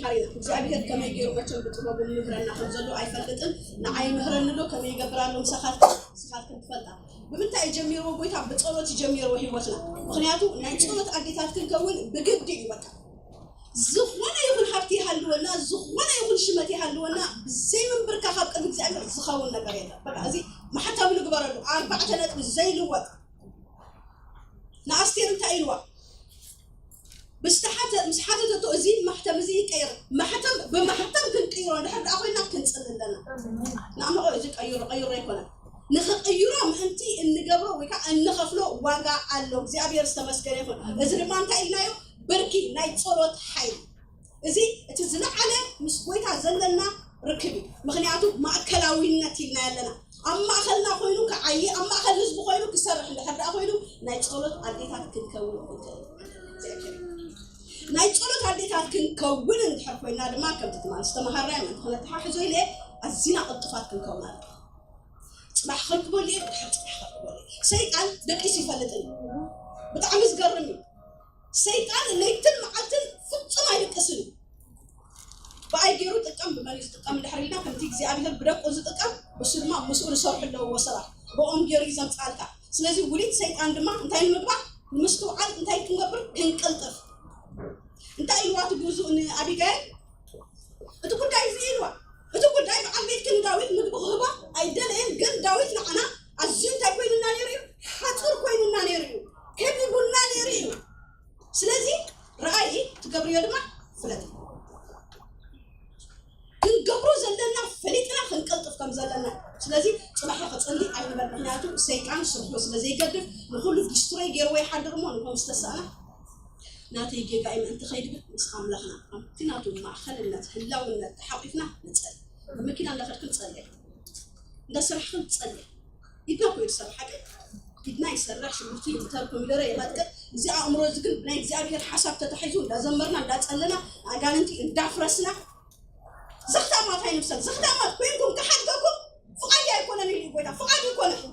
ሓሪና እግዚኣብሔር ከመይ ገይሩ መቸም ብጥበቡ ምህረና ከም ዘሎ ኣይፈልጥን። ንዓይ ምህረኒ ኣሎ ከመይ ይገብር ኣሎ ምሳኻት ስኻትክን ትፈልጣ። ብምንታይ እዩ ጀሚርዎ ጎይታ? ብጸሎት እዩ ጀሚርዎ ህይወትና። ምክንያቱ ናይ ጸሎት ኣዴታት ክንከውን ብግዲ እዩ። በቃ ዝኾነ ይኹን ሃብቲ ይሃልወና፣ ዝኾነ ይኹን ሽመት ይሃልወና፣ ብዘይ ምንብርካ ካብ ቅድሚ እግዚኣብሔር ዝኸውን ነገር የለን። በቃ እዚ ማሕተም ንግበረሉ ኣርባዕተ ነጥቢ ዘይልወጥ። ንኣስቴር እንታይ ኢልዋ? ብዝተሓተ ምስ ሓተተቶ እዚ ማሕተም እዚ ይቀየር፣ ማሕተም ብማሕተም ክንቅይሮ እንድሕር ደኣ ኮይና ክንጽሊ ኣለና። ንኣምልኾ እዚ ቀይሮ ቀይሮ ኣይኮነን። ንኽቕይሮ ምእንቲ እንገብሮ ወይ ከዓ እንኸፍሎ ዋጋ ኣሎ። እግዚኣብሔር ዝተመስገነ ይኹን። እዚ ድማ እንታይ ኢልናዮ? ብርኪ ናይ ጸሎት ሓይሊ። እዚ እቲ ዝለዓለ ምስ ጎይታ ዘለና ርክብ እዩ። ምክንያቱ ማእከላዊነት ኢልና ኣለና። ኣብ ማእከልና ኮይኑ ክዓይ ኣብ ማእከል ህዝቢ ኮይኑ ክሰርሕ እንድሕር ደኣ ኮይኑ ናይ ጸሎት ኣዴታት ክንከውን እንክእል። ናይ ጸሎት ኣዴታት ክንከውን እንድሕር ኮይና ድማ ከምቲ ትማን ዝተመሃርናዮ ምእንቲ ክነተሓሕዞ ኢለ ኣዚና ቅልጡፋት ክንከውን ኣለና። ጽባሕ ከርክበሉ እየ ድሓር ጽባሕ ከርክበሉ እየ። ሰይጣን ደቂሱ ይፈልጥን ብጣዕሚ ዝገርም እዩ። ሰይጣን ለይትን መዓልትን ፍጹም ኣይድቅስን እዩ። ብኣይ ገይሩ ጥቀም ብመን እዩ ዝጥቀም እንድሕር ኢልና ከምቲ እግዚኣብሔር ብደቁ ዝጥቀም ብሱ ድማ ምስኡ ዝሰርሑ ኣለዎ ሰባት ብኦም ገይሩ እዩ ዘምፃልካ። ስለዚ ውሊት ሰይጣን ድማ እንታይ ንምግባር ንምስትውዓል እንታይ ክንገብር ክንቅልጥፍ። እንታይ ኢልዋ እቲ ግዙእ ንኣቢጋይል? እቲ ጉዳይ እዚ ኢልዋ። እቲ ጉዳይ በዓል ቤትኪ ንዳዊት ምግቢ ክህቦ ኣይደለየን፣ ግን ዳዊት ንዓና ኣዝዩ እንታይ ኮይኑና ነይሩ እዩ? ሓፁር ኮይኑና ነይሩ እዩ፣ ከቢቡና ነይሩ እዩ። ስለዚ ረኣይ ትገብርዮ ድማ ፍለጥ። ክንገብሮ ዘለና ፈሊጥና ክንቀልጥፍ ከም ዘለና። ስለዚ ፅባሕ ክፅሊ ኣይንበል፣ ምክንያቱ ሰይጣን ስርሑ ስለ ዘይገድፍ ንኩሉ ዲስትሮይ ገይርዎ ይሓድር እሞ ንኮም ዝተሳእና ናተይ ጌጋ እዩ ምእንቲ ከይድብል ምስ ኣምላኽና ኣብቲ ናቱ ማእኸልነት ህላውነት ተሓቂፍና ንፀል። መኪና እንዳኸድክን ፀልያ፣ እንዳሰራሕክን ፀልያ። ኢድና እኮ ይሰርሕ ሓቂ፣ ኢድና ይሰርሕ፣ ሽጉርቲ ይጥተር፣ ኮሚደረ የመጥቅጥ። እዚ ኣእምሮ እዚ ግን ብናይ እግዚኣብሔር ሓሳብ ተታሒዙ እንዳዘመርና እንዳፀለና ኣጋንንቲ እንዳፍረስና ዘኽታማት ኣይንምሰል። ዘኽታማት ኮይንኩም ክሓድገኩም ፍቓድ ኣይኮነን ኢሉ ጎይታ፣ ፍቓድ ይኮነን።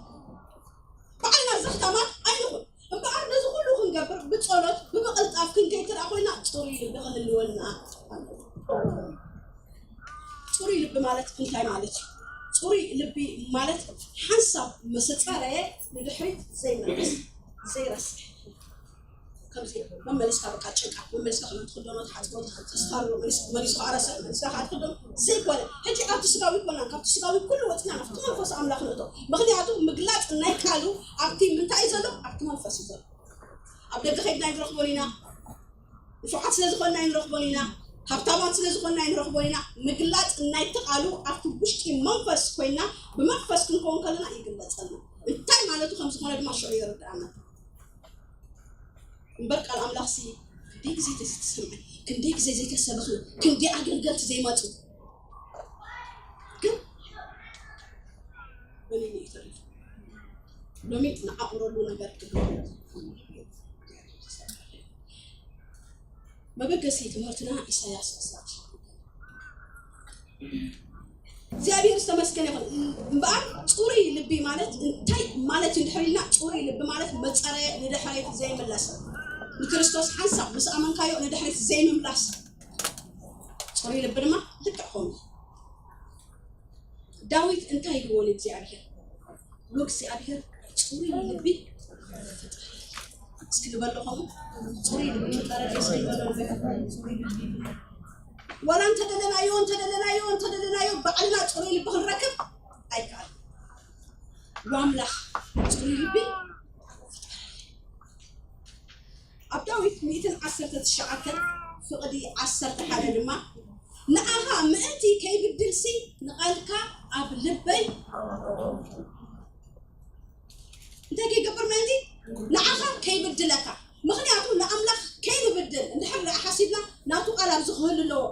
ባዕልና ዘኽታማት ኣይንኹን። እምበኣር ነዚ ኩሉ ክንገብር ብጸሎት ብምቕልጣፍ ክንከይድ እንተ ደኣ ኮይና ጽሩይ ልቢ ክህልወና ኣለዎ። ጽሩይ ልቢ ማለት እንታይ ማለት እዩ? ጽሩይ ልቢ ማለት ሓንሳብ ምስ ጸረየ ንድሕሪት ዘይመልስ፣ ዘይረስዕ። ከምዚ መመሊስካ በቃ ጭቃ መመሊስካ ከም ትኽደኖ ትሓጽቦ ተስፋሩ መሊስካ ኣረሰ መሊስካ ከዓ ትኽደኖ ዘይኮነ። ሕጂ ካብቲ ስጋዊ ይኮና ካብቲ ስጋዊ ኩሉ ወፅና ናብቲ መንፈስ ኣምላኽ ንእቶ። ምክንያቱ ምግላፅ ናይ ቃሉ ኣብቲ ምንታይ እዩ ዘሎ? ኣብቲ መንፈስ እዩ ዘሎ። ኣብ ደገ ከይድና ኣይንረኽቦን ኢና። ንፉዓት ስለ ዝኾንና ኣይንረኽቦን ኢና። ሃብታማት ስለ ዝኾንና ኣይንረኽቦን ኢና። ምግላፅ ናይቲ ቃሉ ኣብቲ ውሽጢ መንፈስ ኮይና ብመንፈስ ክንከውን ከለና ይግለፀልና። እንታይ ማለቱ ከም ዝኾነ ድማ ሽዑ የረድኣና። እምበር ቃል ኣምላኽሲ ክንደይ ግዜ ተዝተሰምዐ፣ ክንደይ ግዜ ዘይተሰበኽና፣ ክንደይ ኣገልገልቲ ዘይመፁ። ግን በሊኒ እዩ ተሪፉ። ሎሚ ንዓቕረሉ ነገር ግን መበገሲ ትምህርትና ኢሳያስ ዕስራ እግዚኣብሔር ዝተመስገነ ይኹን። እምበኣር ጽሩይ ልቢ ማለት እንታይ ማለት እዩ እንድሕር ኢልና፣ ጽሩይ ልቢ ማለት መጸረየ ንድሕሪት ዘይምለስ፣ ንክርስቶስ ሓንሳብ ምስ ኣመንካዮ ንድሕሪት ዘይምምላስ። ጽሩይ ልቢ ድማ ልክዕ ከምኡ። ዳዊት እንታይ ኢልዎ ንእግዚኣብሔር? ወእግዚኣብሔር ጽሩይ ልቢ ፍጠረለይ። እስኪ ንበሎ ከምኡ፣ ጽሩይ ልቢ ፍጠረለይ እስኪ ንበሎ። ዋላ እንተደለናዮ እንተደለናዮ እንተደለናዮ ባዕልና ጽሩይ ልቢ ክንረክብ ኣይከኣል። ዋምላኽ ጽሩይ ልቢ ፍጠረለይ። ኣብ ዳዊት ሚእትን ዓሰርተ ትሽዓተን ፍቕዲ ዓሰርተ ሓደ ድማ ንኣኻ ምእንቲ ከይብድልሲ ንቓልካ ኣብ ልበይ እንታይ ከይገብር ምእንቲ ንኣኻ ከይብድለካ። ምክንያቱ ንኣምላኽ ከይንብድል እንድሕር ደኣ ሓሲብና ናቱ ቃል ኣብዚ ክህሉ ኣለዎ።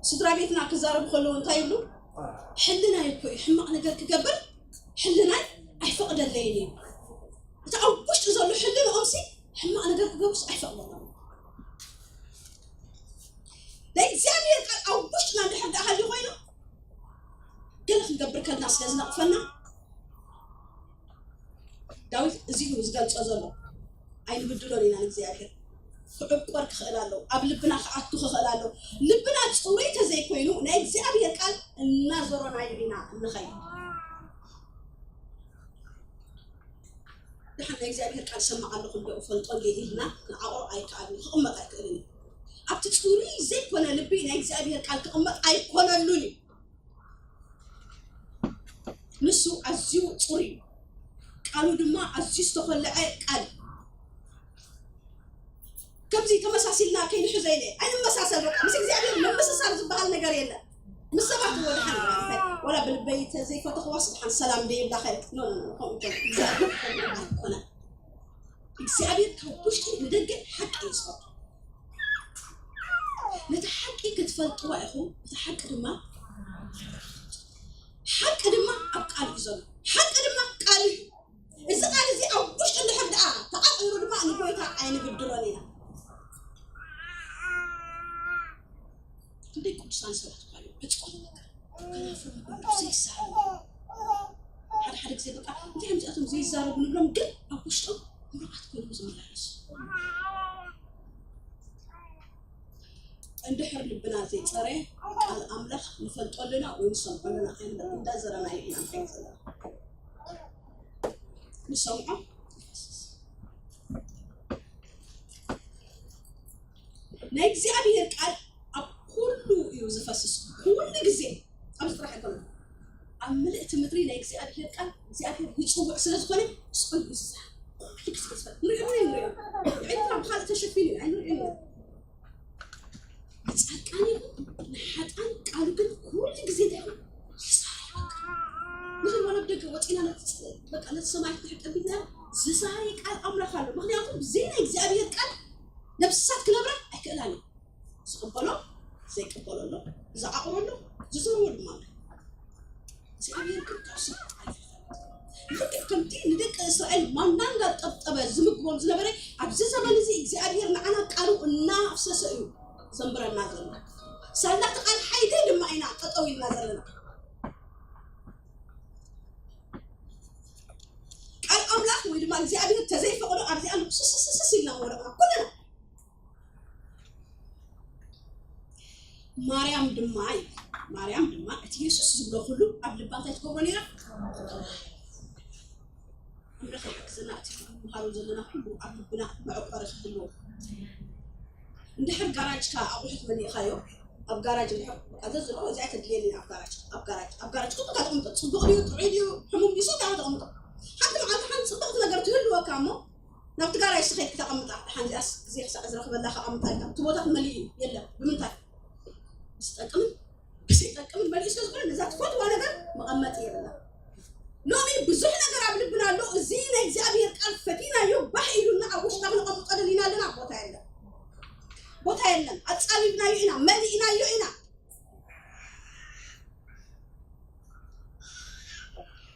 ስድራ ቤትና ክዛረቡ ከለዉ እንታይ ይብሉ? ሕልናይ እኮ እዩ ሕማቕ ነገር ክገብር ሕልናይ ኣይፈቕደለይን እዩ። እቲ ኣብ ውሽጢ ዘሎ ሕልንኦምሲ ሕማቕ ነገር ክገብሩስ ኣይፈቕደሎም። ናይ እግዚኣብሔር ቃል ኣብ ውሽጥና እንድሕር ደኣ ሃልዩ ኮይኑ ገለ ክንገብር ከልና ስለ ዝነቕፈና ዳዊት እዚ እዩ ዝገልጾ ዘሎ። ኣይንብድሎን ኢና ንእግዚኣብሔር። ክዕቆር ክኽእል ኣለዎ። ኣብ ልብና ክኣቱ ክኽእል ኣለዎ። ልብና ጽሩይ ተዘይኮይኑ ናይ እግዚኣብሔር ቃል እናዞረናዮ ኢና እንኸይድ። ድሓን ናይ እግዚኣብሔር ቃል ሰማዕ ኣለኹ እንዶ እፈልጦ እንደ ኢልና ንዓቕሮ ኣይከኣልን እዩ፣ ክቕመጥ ኣይክእልን እዩ። ኣብቲ ጽሩይ ዘይኮነ ልቢ ናይ እግዚኣብሔር ቃል ክቕመጥ ኣይኮነሉን እዩ። ንሱ ኣዝዩ ጽሩይ እዩ። ቃሉ ድማ ኣዝዩ ዝተኾለዐ ቃል እዩ። ከምዚ ተመሳሲልና ከይንሕዞ ኢለ ኣይንመሳሰል። በቃ ምስ እግዚኣብሔር ምምስሳል ዝበሃል ነገር የለን። ምስ ሰባት እዎ ድሓን ወላ ብልበይ ተዘይፈተኽዋስ ድሓን ሰላም ደይብላኸ ኖ ኖ ኖ ከምኡ ኣይኮነ። እግዚኣብሔር ካብ ውሽጢ ንደገ ሓቂ እዩ ዝፈቱ። ነቲ ሓቂ ክትፈልጥዋ ኢኹም። እቲ ሓቂ ድማ ሓቂ ድማ ኣብ ቃል እዩ ዘሎ። ሓቂ ድማ ቃል እዩ። እዚ ቃል እዚ ኣብ ውሽጢ እንድሕር ደኣ ተቓቒሩ ድማ ንጎይታ ኣይንብድሎን ኢና። ክንደይ ቅዱሳን ሰባት እኳ እዮም ብጾም ከናፍሮም ብዘይሳረቡ ሓደ ሓደ ግዜ በቃ እንታይ እዮም እዚኣቶም ዘይዛረቡ ንብሎም፣ ግን ኣብ ውሽጦም ምሩቓት ኮይኖም ዝመላለሱ። እንድሕር ልብና ዘይጸረ ቃል ኣምላኽ ንፈልጦ ኣለና ወይ ንሰምዖ ኣለና ኣይንብል፣ እንዳዘረናዮ ኢና ንኸይድ ዘለና። ንሰምዖ ይፈስስ። ናይ እግዚኣብሔር ቃል ኣብ ኩሉ እዩ ዝፈስስ። ኩሉ ግዜ ኣብዚ ጥራሕ ኣይኮነን። ኣብ ምልእቲ ምድሪ ናይ እግዚኣብሔር ቃል እግዚኣብሔር ይጽውዕ ስለ ዝኾነ ስዑል እዩ ዝዛረብ። ኩሉ ግዜ ዝፈ-፣ ንሪኦ ንሪኦ። ንዕድና ብኻልእ ተሸፊኑ እዩ፣ ኣይንሪኦ ኢና። ንጻድቃን ይኹን ንሓጥኣን ቃሉ ግን ኩሉ ግዜ እንታይ ይኸውን? ይዛረብ። ንኽን ዋላ ብደገ ወፂና ነት-፣ በቃ ነቲ ሰማይ ክትሕቀቢትና ዝዛረብ ቃል ኣምላኽ ኣሎ። ምኽንያቱ ብዘይ ናይ እግዚኣብሔር ቃል ነብስታት ክነብራ ኣይክእላን እዩ። ዝቕበሎ ዘይቅበሎ ኣሎ፣ ዝዓቕሮ ኣሎ፣ ዝዘርዎ ድማ ኣሎ። እግዚኣብሔር ግን ካብ ስም ኣይፈልጥን። ልክዕ ከምቲ ንደቂ እስራኤል ማና እንዳጠብጠበ ዝምግቦም ዝነበረ፣ ኣብዚ ዘመን እዚ እግዚኣብሔር ንዓና ቃሉ እናፍሰሰ እዩ ዘንብረና ዘሎ። ሳላ እቲ ቃል ሓይሊ ድማ ኢና ጠጠው ኢልና ዘለና። ቃል ኣምላኽ ወይ ድማ እግዚኣብሔር ተዘይፈቕዶ ኣብዚኣ ንስስስስ ኢልና ምወደቕና ኩልና። ማርያም ድማ፣ ማርያም ድማ እቲ የሱስ ዝብሎ ኩሉ ኣብ ልባ እንታይ ትገብሮ ነይራ? ኣምላኽ ይሓግዘና፣ እቲ ክንመሃሮ ዘለና ኩሉ ኣብ ልብና መዕቆሪ ክህልዎ። እንድሕር ጋራጅካ ኣቑሑት መሊእኻዮ፣ ኣብ ጋራጅ እንድሕር፣ በቃ ዘዝሎ እዚኣ ተድልየኒ ኣብ ጋራጅ፣ ኣብ ጋራጅ፣ ኣብ ጋራጅ ኩሉ ከተቕምጦ፣ ጽቡቕ ድዩ፣ ጥዑይ ድዩ፣ ሕሙም ድዩ፣ ሰት እያ ከተቕምጦ። ሓንቲ መዓልቲ ሓንቲ ጽብቕቲ ነገር ትህልወካ እሞ፣ ናብቲ ጋራጅ ስኸይድ ክተቐምጣ፣ ደሓን እዚኣስ ግዜ ክሳዕ ዝረኽበላ ከቐምጣ ኢልካ፣ እቲ ቦታ መሊኡ እዩ፣ የለን። ብምንታይ? ብዝጠቅምን ብዘይጠቅምን መሊኡ ስለ ዝኾነ፣ ነዛ ትፈትዋ ነገር መቐመጢ የብላ። ሎሚ ብዙሕ ነገር ኣብ ልብና ኣሎ። እዚ ናይ እግዚኣብሔር ቃል ፈቲናዮ፣ ባህ ኢሉና ኣብ ውሽጥና ክነቐምጦ ደሊና ኣለና፣ ቦታ የለን። ቦታ የለን። ኣጻቢብናዮ ኢና፣ መሊእናዮ ኢና።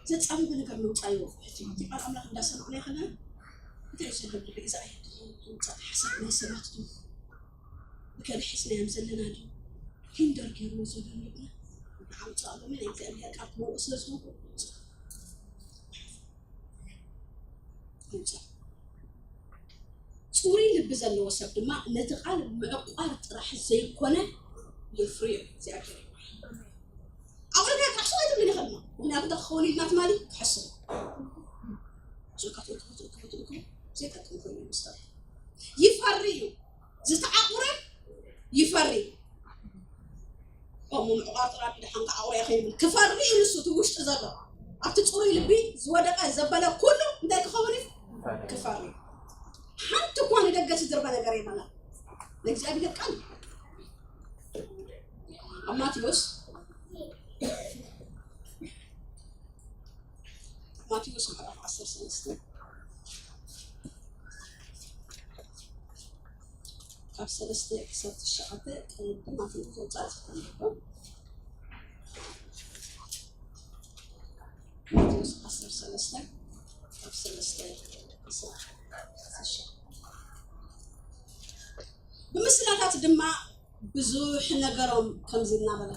ዘጻበበ ነገር ምውጻእ እዩ። እቲ ቃል ኣምላኽ እንዳሰማዕና ከለና እንታይ እዩ ዘሎ? ብግእዛ እዩ። ምውጻእ ሓሳብ ናይ ሰባት ድዩ? ብገለ ሒዝናዮም ዘለና ድዩ? ሂንደር ገይርዎ ዘሎ ልብና ንዓውጻእ ሎሚ ናይ እግዚኣብሔር ቃል ክመልኦ ስለ ዝኾንኩ ምውጻእ። ጽሩይ ልቢ ዘለዎ ሰብ ድማ ነቲ ቃል ምዕቋር ጥራሕ ዘይኮነ የፍርዮ። እግዚኣብሔር ይባረክ። ኣቑሑት ናይ ክሕሱ ኣይትብልን ኢኻ ድማ። ምኽንያቱ እንታይ ክኸውን ኢልና ትማሊ ክሕሱ። ጆካ ትእክቡ፣ ትእክቡ፣ ትእክቡ፣ ዘይጠቅም ኮይኑ ይመስለኒ። ይፈሪ እዩ። ዝተዓቑረ ይፈሪ። ከምኡ ምዕቋር ጥራሕ ድሓን ክዓቑረ እየ ከይብል። ክፈሪ እዩ ንሱ፣ እቲ ውሽጢ ዘሎ። ኣብቲ ጽሩይ ልቢ ዝወደቀ ዘበለ ኩሉ እንታይ ክኸውን እዩ? ክፈሪ። ሓንቲ እኳ ንደገ ትድርበ ነገር የብላን። ንእግዚኣብሔር ቃል ኣብ ማቴዎስ፣ ማቴዎስ ምዕራፍ ዓሰርተ ሰለስተ፣ ካብ ሰለስተ ክሳብ ትሽዓተ ቅድም ኣፍልጦ ዘውጻእ ጽሑፍ ነንብብ። ማቴዎስ ዓሰርተ ሰለስተ ካብ ሰለስተ ክሳብ ትሽዓተ። ብምስላታት ድማ ብዙሕ ነገሮም ከምዚ እናበለ፣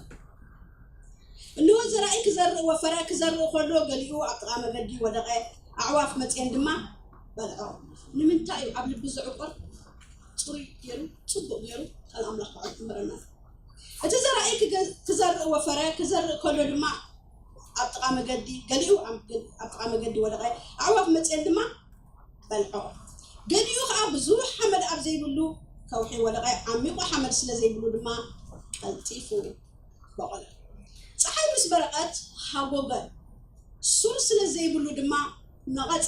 እንሆ ዘራኢ ክዘርእ ወፈረ። ክዘርእ ከሎ ገሊኡ ኣብ ጥቓ መገዲ ወደቐ፣ ኣዕዋፍ መጺኤን ድማ በልዖ። ንምንታይ እዩ ኣብ ልቢ ዝዕቁር? ጽሩይ ገይሩ፣ ጽቡቕ ገይሩ ቃል ኣምላኽ ከዓ ይምህረና። እቲ ዘራኢ ክገ-፣ ክዘርእ ወፈረ፣ ክዘርእ ከሎ ድማ ኣብ ጥቓ መገዲ፣ ገሊኡ ኣብ ገ-፣ ኣብ ጥቓ መገዲ ወደቐ፣ ኣዕዋፍ መጺኤን ድማ በልዖ። ገሊኡ ከዓ ብዙሕ ሓመድ ኣብ ዘይብሉ ከውሒ ወደቐ፣ ዓሚቑ ሓመድ ስለ ዘይብሉ ድማ ቀልጢፉ በቖለ። ጸሓይ ምስ በረቐት ሃጎገ፣ ሱር ስለ ዘይብሉ ድማ ነቐጸ።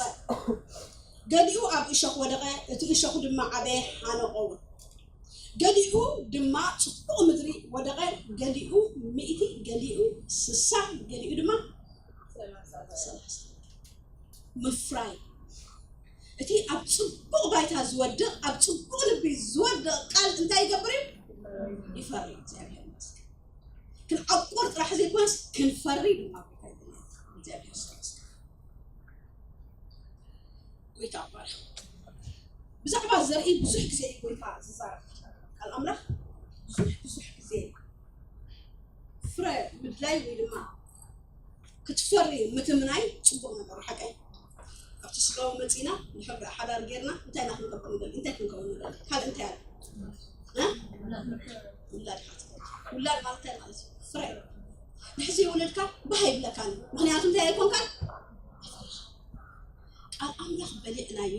ገሊኡ ኣብ እሾኽ ወደቐ፣ እቲ እሾኽ ድማ ዓበየ፣ ሓነቖ እውን። ገሊኡ ድማ ጽቡቕ ምድሪ ወደቐ፣ ገሊኡ ሚእቲ፣ ገሊኡ ስሳ፣ ገሊኡ ድማ ሰላሳ። ምፍራይ። እቲ ኣብ ጽቡቕ ባይታ ዝወድቕ፣ ኣብ ጽቡቕ ልቢ ዝወድቕ ቃል እንታይ ይገብር እዩ? ይፈሪ። እግዚኣብሔር ይመስገን። ክንዓቁር ጥራሕ ዘይኮነስ ክንፈሪ ድማ ጎይታ ይደሊ። እግዚኣብሔር ይመስገን። ጎይታ ይባረክ። ብዛዕባ ዘርኢ ብዙሕ ግዜ እዩ ጎይታ ዝዛረብ። ቃል ኣምላኽ ብዙሕ፣ ብዙሕ ግዜ ፍረ ምድላይ ወይ ድማ ክትፈሪ ምትምናይ ጽቡቕ ነገር እዩ፣ ሓቀይ። ኣብቲ ስጋዊ መጺና፣ እንድሕር ደኣ ሓዳር ጌርና፣ እንታይ ኢና ክንገብር ንደሊ? እንታይ ክንከውን ንደሊ? ካልእ እንታይ ኣሎ? እ? ውላድ ኢኻ ትደሊ። ውላድ ማለት እንታይ ማለት እዩ? ፍረ። ድሕሪ ዘይወለድካ፣ ባህ ኣይብለካን እዩ። ምኽንያቱ እንታይ ኣይኮንካን? ቃል ኣምላኽ በሊዕናዮ፣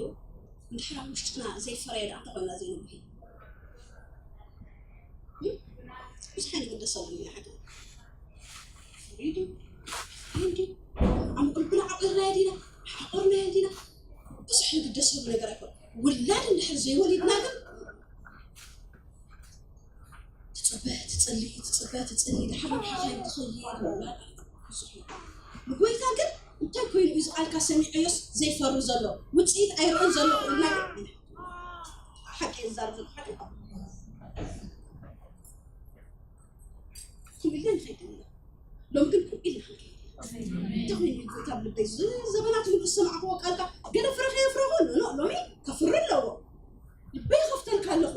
እንድሕር ኣብ ውሽጥና ዘይፈረየ ደኣ እንታይ ኮይንና ዘይንጉሂ? እ? ብዙሕ ኣይንግደሰሉ ኢና፣ ሓቂ። ፍርዩ ድዩ? ፍርዩ ድዩ? ኣብ ቁልቁል ዓቂርናዮ ዲና? ዓቆርናዮ ዲና? ብዙሕ ንግደሰሉ ነገር ኣይኮነ። ውላድ እንድሕር ዘይወሊድና ግን ትጽበ፣ ትጽሊ፣ ትጽበ፣ ትጽሊ፣ ድሓር ናብ ሓኻይም ትኸይድ፣ ውላድ ብዙሕ እዩ። ንጎይታ ግን እንታይ ኮይኑ እዩ እዚ ቃልካ ሰሚዐዮስ ዘይፈሪ ዘሎ? ውጽኢት ኣይርእን ዘለኹ ኢልና ግን ሓቂ እየ ዝዛረብ ዘለኹ፣ ሓቂ። ከምኡ ኢልና ንኸይድ ኢና። ሎሚ ግን ከምኡ ኢልና ክንከይድ ኢና። እንታይ ኮይኑ እዩ ጎይታ ኣብ ልበይ? እዚ ዘመናት ሙሉእ ዝሰማዕክዎ ቃልካ ገለ ፍረ ከየፍረኹ? ኖ፣ ኖ፣ ሎሚ ከፍሪ ኣለዎ። ልበይ ይኸፍተልካ ኣለኹ።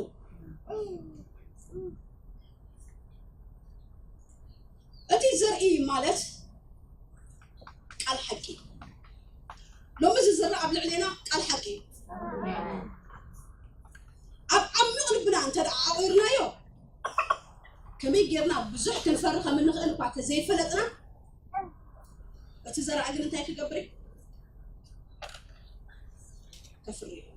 እቲ ዘርኢ ማለት ቃል ሓቂ። ሎሚ ዝዝራእ ኣብ ልዕሌና ቃል ሓቂ እዩ። ኣብ ዓሚቕ ልብና እንተ ደኣ ዓቑርናዮ፣ ከመይ ጌርና ብዙሕ ክንፈሪ ከም እንኽእል እኳ እንተዘይፈለጥና፣ እቲ ዘራኢ ግን እንታይ ክገብር እዩ? ከፍሪ እዩ።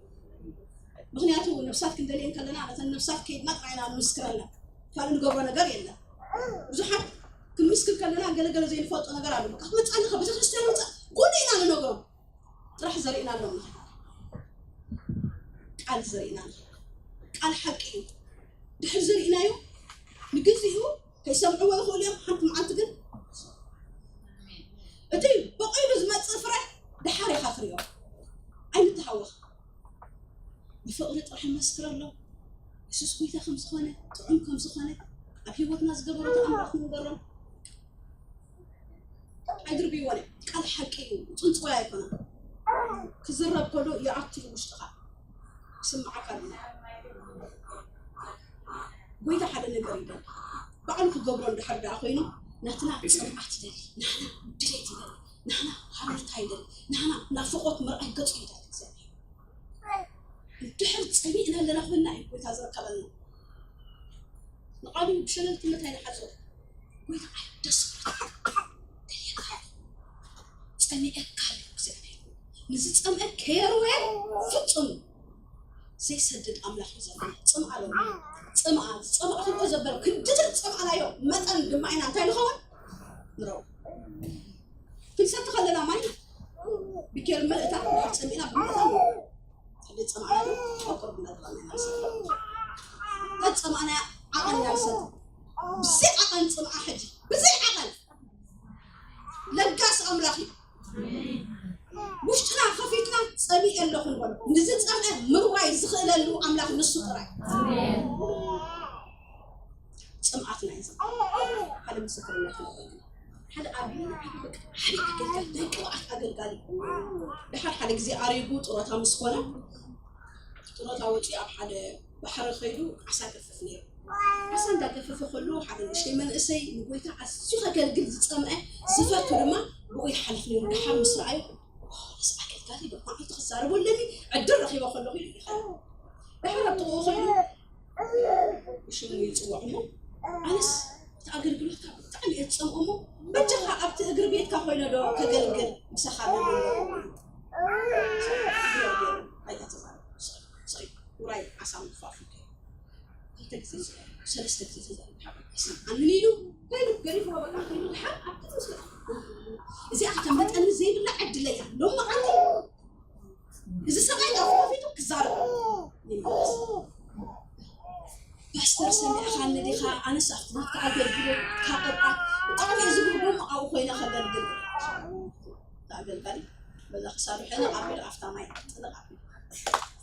ምኽንያቱ ነፍሳት ክንደልየን ከለና፣ ነተን ነፍሳት ከይድና ጥራይ ኢና ንምስክረለን። ካልእ ንገብሮ ነገር የለን። ብዙሓት ክንምስክር ከለና ገለገለ ዘይንፈልጦ ነገር ኣሎ። በቃ ክመጽእ ኣለካ፣ ቤተክርስትያን ምጻእ፣ ኩሉ ኢና ንነግሮም። ጥራሕ ዘሪእናሎም ንኸይድ። ቃል ዘሪእና ንኸይድ። ቃል ሓቂ እዩ። ድሕር ዘሪእናዮ ንግዚኡ ከይሰምዕዎ ይኽእሉ እዮም። ሓንቲ መዓልቲ ግን እቲ በቒሉ ዝመጽእ ፍረ ደሓር ኢኻ ትሪኦ። ኣይንተሃወኽ። ብፍቕሪ ጥራሕ ንመስክረሎም። የሱስ ጎይታ ከም ዝኾነ፣ ጥዑም ከም ዝኾነ፣ ኣብ ህይወትና ዝገበሮ ተኣምራት ንንገሮም። ኣይድርብይዎን እዮም። ቃል ሓቂ እዩ። ጽንጽዋይ ኣይኮነን። ክዝረብ ከሎ ይኣቱ እዩ ውሽጥኻ። ይስምዓካ ድማ። ጎይታ ሓደ ነገር ይደሊ። ባዕሉ ክገብሮ እንድሕር ደኣ ኮይኑ፣ ናትና ጽምኣት ይደሊ፣ ናትና ድሌት ይደሊ፣ ናትና ሃረርታ ይደሊ፣ ናትና ናፍቖት ምርኣይ ገጹ ይደሊ እግዚኣብሔር። እንድሕር ጸሚእና ኣለና ኮይንና እዩ ጎይታ ዝርከበልና። ንቓሉ ብሸለልትነት ኣይንሓዞ። ጎይታ ኣይ ደስ ክብለካ። ደልየካ። ጸሚኤካ ኣሎ እግዚኣብሔር። ንዝጸምአ ከየርወየ ፍጹም ዘይሰድድ ኣምላኽ እዩ ዘለና። ጽምኣ ሎሚ። ጽምኣ፣ ዝጸምኣ ክንኦ ዘበለ ክንድቲ ዝጸምኣናዮ መጠን ድማ ኢና እንታይ ንኸውን? ንረው። ክንሰቲ ከለና ማይ ብኬር ምልእታ፣ ድሓር ጸሚእና ብምልእታ ንረው። ክንደይ ጸማእና ግን ቆቆር እናበልና ኢና ንሰቲ። ተጸማእና ዓቐን ኢና ንሰቲ። ብዘይ ዓቐን ጽምኣ ሕጂ፣ ብዘይ ዓቐን። ለጋስ ኣምላኽ እዩ። ውሽጥና ከፊትና ጸሚኤ ኣለኹ ንበሎ። ንዝጸምአ ምርዋይ ዝኽእለሉ ኣምላኽ ንሱ ጥራይ። ጽምኣትና እዩ። ሓደ ምስክርነት ክነግረኩም። ሓደ ዓቢ፣ ዓቢ፣ በቃ፣ ዓቢ ኣገልጋሊ፣ ናይ ቅብኣት ኣገልጋሊ። ድሓር ሓደ ግዜ ኣሪጉ ጥሮታ ምስ ኮነ፣ ጥሮታ ወጺኡ ኣብ ሓደ ባሕሪ ከይዱ ዓሳ ገፍፍ ነይሩ። ዓሳ እንዳገፈፈ ከሎ፣ ሓደ ንእሽተይ መንእሰይ ንጎይታ ኣዝዩ ከገልግል ዝጸምአ፣ ዝፈቱ ድማ ብኡ ይሓልፍ ነይሩ። ድሓር ምስ ረኣዮ፣ "ዋው፣ እዚ ኣገልጋሊ ዶ መዓልቲ ክዛረቦ ኣለኒ፣ ዕድል ረኺበ ከለኹ" ኢሉ ይኸይድ። ድሕሪ ኣብቲ ኾይኑ ብሽሙ ይፅዋዕ እሞ ኣነስ እቲ ኣገልግሎትካ ብጣዕሚ እየ ዝፀምኦ እሞ በጃኻ ኣብቲ እግሪ ቤትካ ኮይነ ዶ ከገልግል ምሳኻ ዶ ኣይተዛረብ ውራይ ዓሳ ምፋፉ ክልተ ግዜ ሰለስተ ግዜ ተዛሪብካ ኣይሰምዓንን ኢሉ ከይዱ ገሪፍዎ በቃ ከይዱ ድሓር ኣብቲ ትመስል እዚኣ ከተመጠኒ ዘይብላ ዕድለያ ሎሚ ዓንዲ እዚ ሰብኣይ ኣፍ ከፊቱ ክዛረብ ይመለስ። ፓስተር ሰሚዕኻኒ ዲኻ? ኣነስ ኣብቲ ናትካ ኣገልግሎት ካብ ቅብኣት ብጣዕሚ እየ ዝግርም ኣብኡ ኮይነ ከገልግል ኣገልጋሊ በዛ ክሳዱ ሕነ ኣቢሉ ኣብታ ማይ ጥልቕ ኣቢሉ